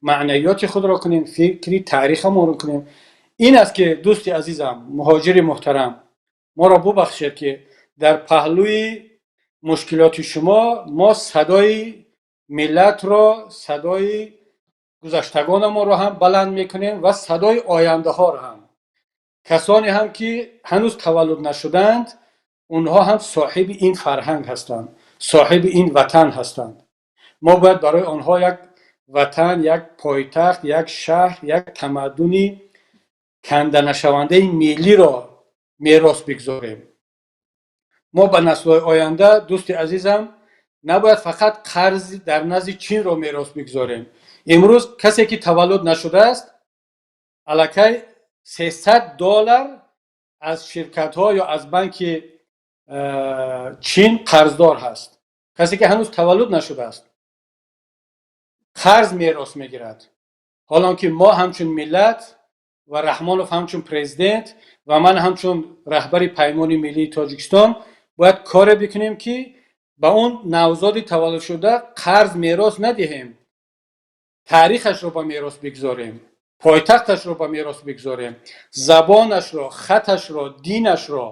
маънавиёти худро кунем, фикри таърихамонро кунем. Ин аст, ки, дӯсти азизам, муҳоҷири муҳтарам, моро бубахшед, ки дар паҳлӯи мушкилоти шумо мо садои миллатро, садои гузаштагонамонро ҳам баланд мекунем ва садои ояндаҳоро ҳам. Касоне ҳам, ки ҳанӯз таваллуд нашуданд, онҳо ҳам соҳиби ин фарҳанг ҳастанд, соҳиби ин ватан ҳастанд. Мо бояд барои онҳо як ватан, як пойтахт, як шаҳр, як тамаддуни канданашавандаи миллиро мерос бигзорем. Мо ба наслҳои оянда, дӯсти азизам, набояд фақат қарз дар назди Чинро мерос бигзорем. Имрӯз касе, ки таваллуд нашудааст, аллакай 300 доллар аз ширкатҳо ё аз банки Чин қарздор ҳаст. Касе, ки ҳанӯз таваллуд нашудааст, қарз мерос мегирад. Ҳолон ки мо ҳамчун миллат ва Раҳмонов ҳамчун президент ва ман ҳамчун раҳбари Паймони миллии Тоҷикистон бояд коре бикунем, ки ба он навзоди таваллудшуда қарз мерос надиҳем, таърихашро ба мерос бигзорем, пойтахташро ба мерос бигзорем, забонашро, хаташро, динашро,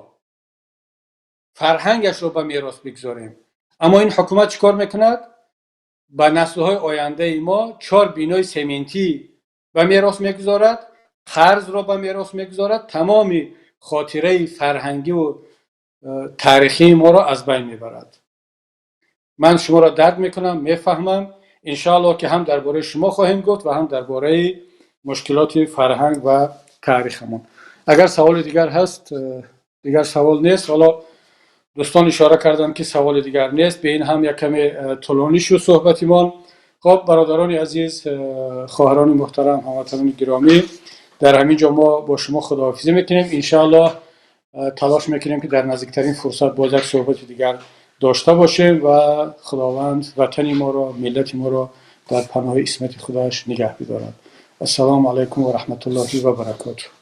фарҳангашро ба мерос бигзорем. Аммо ин ҳукумат чӣ кор мекунад? Ба наслҳои ояндаи мо чор бинои сементӣ ба мерос мегузорад, қарзро ба мерос мегузорад, тамоми хотираи фарҳангиву таърихии моро аз байн мебарад. Ман шуморо дарк мекунам, мефаҳмам. Иншоаллоҳ, ки ҳам дар бораи шумо хоҳем гуфт ва ҳам дар бораи мушкилоти фарҳанг ва таърихамон. Агар саволи дигар ҳаст. Дигар савол нест. Ҳоло дӯстон ишора карданд, ки саволи дигар нест. Ба ин ҳам як каме тӯлонӣ шуд суҳбатимон. Хуб, бародарони азиз, хоҳарони муҳтарам, ҳамватанони гиромӣ, дар ҳамин ҷо мо бо шумо худоҳофизӣ мекунем. Иншааллоҳ, талош мекунем, ки дар наздиктарин фурсат боз як суҳбати дигар дошта бошем ва Худованд ватани моро, миллати моро дар паноҳи исмати худаш нигаҳ бидорад. Ассалому алайкум ва раҳматуллоҳи ва баракотуҳ.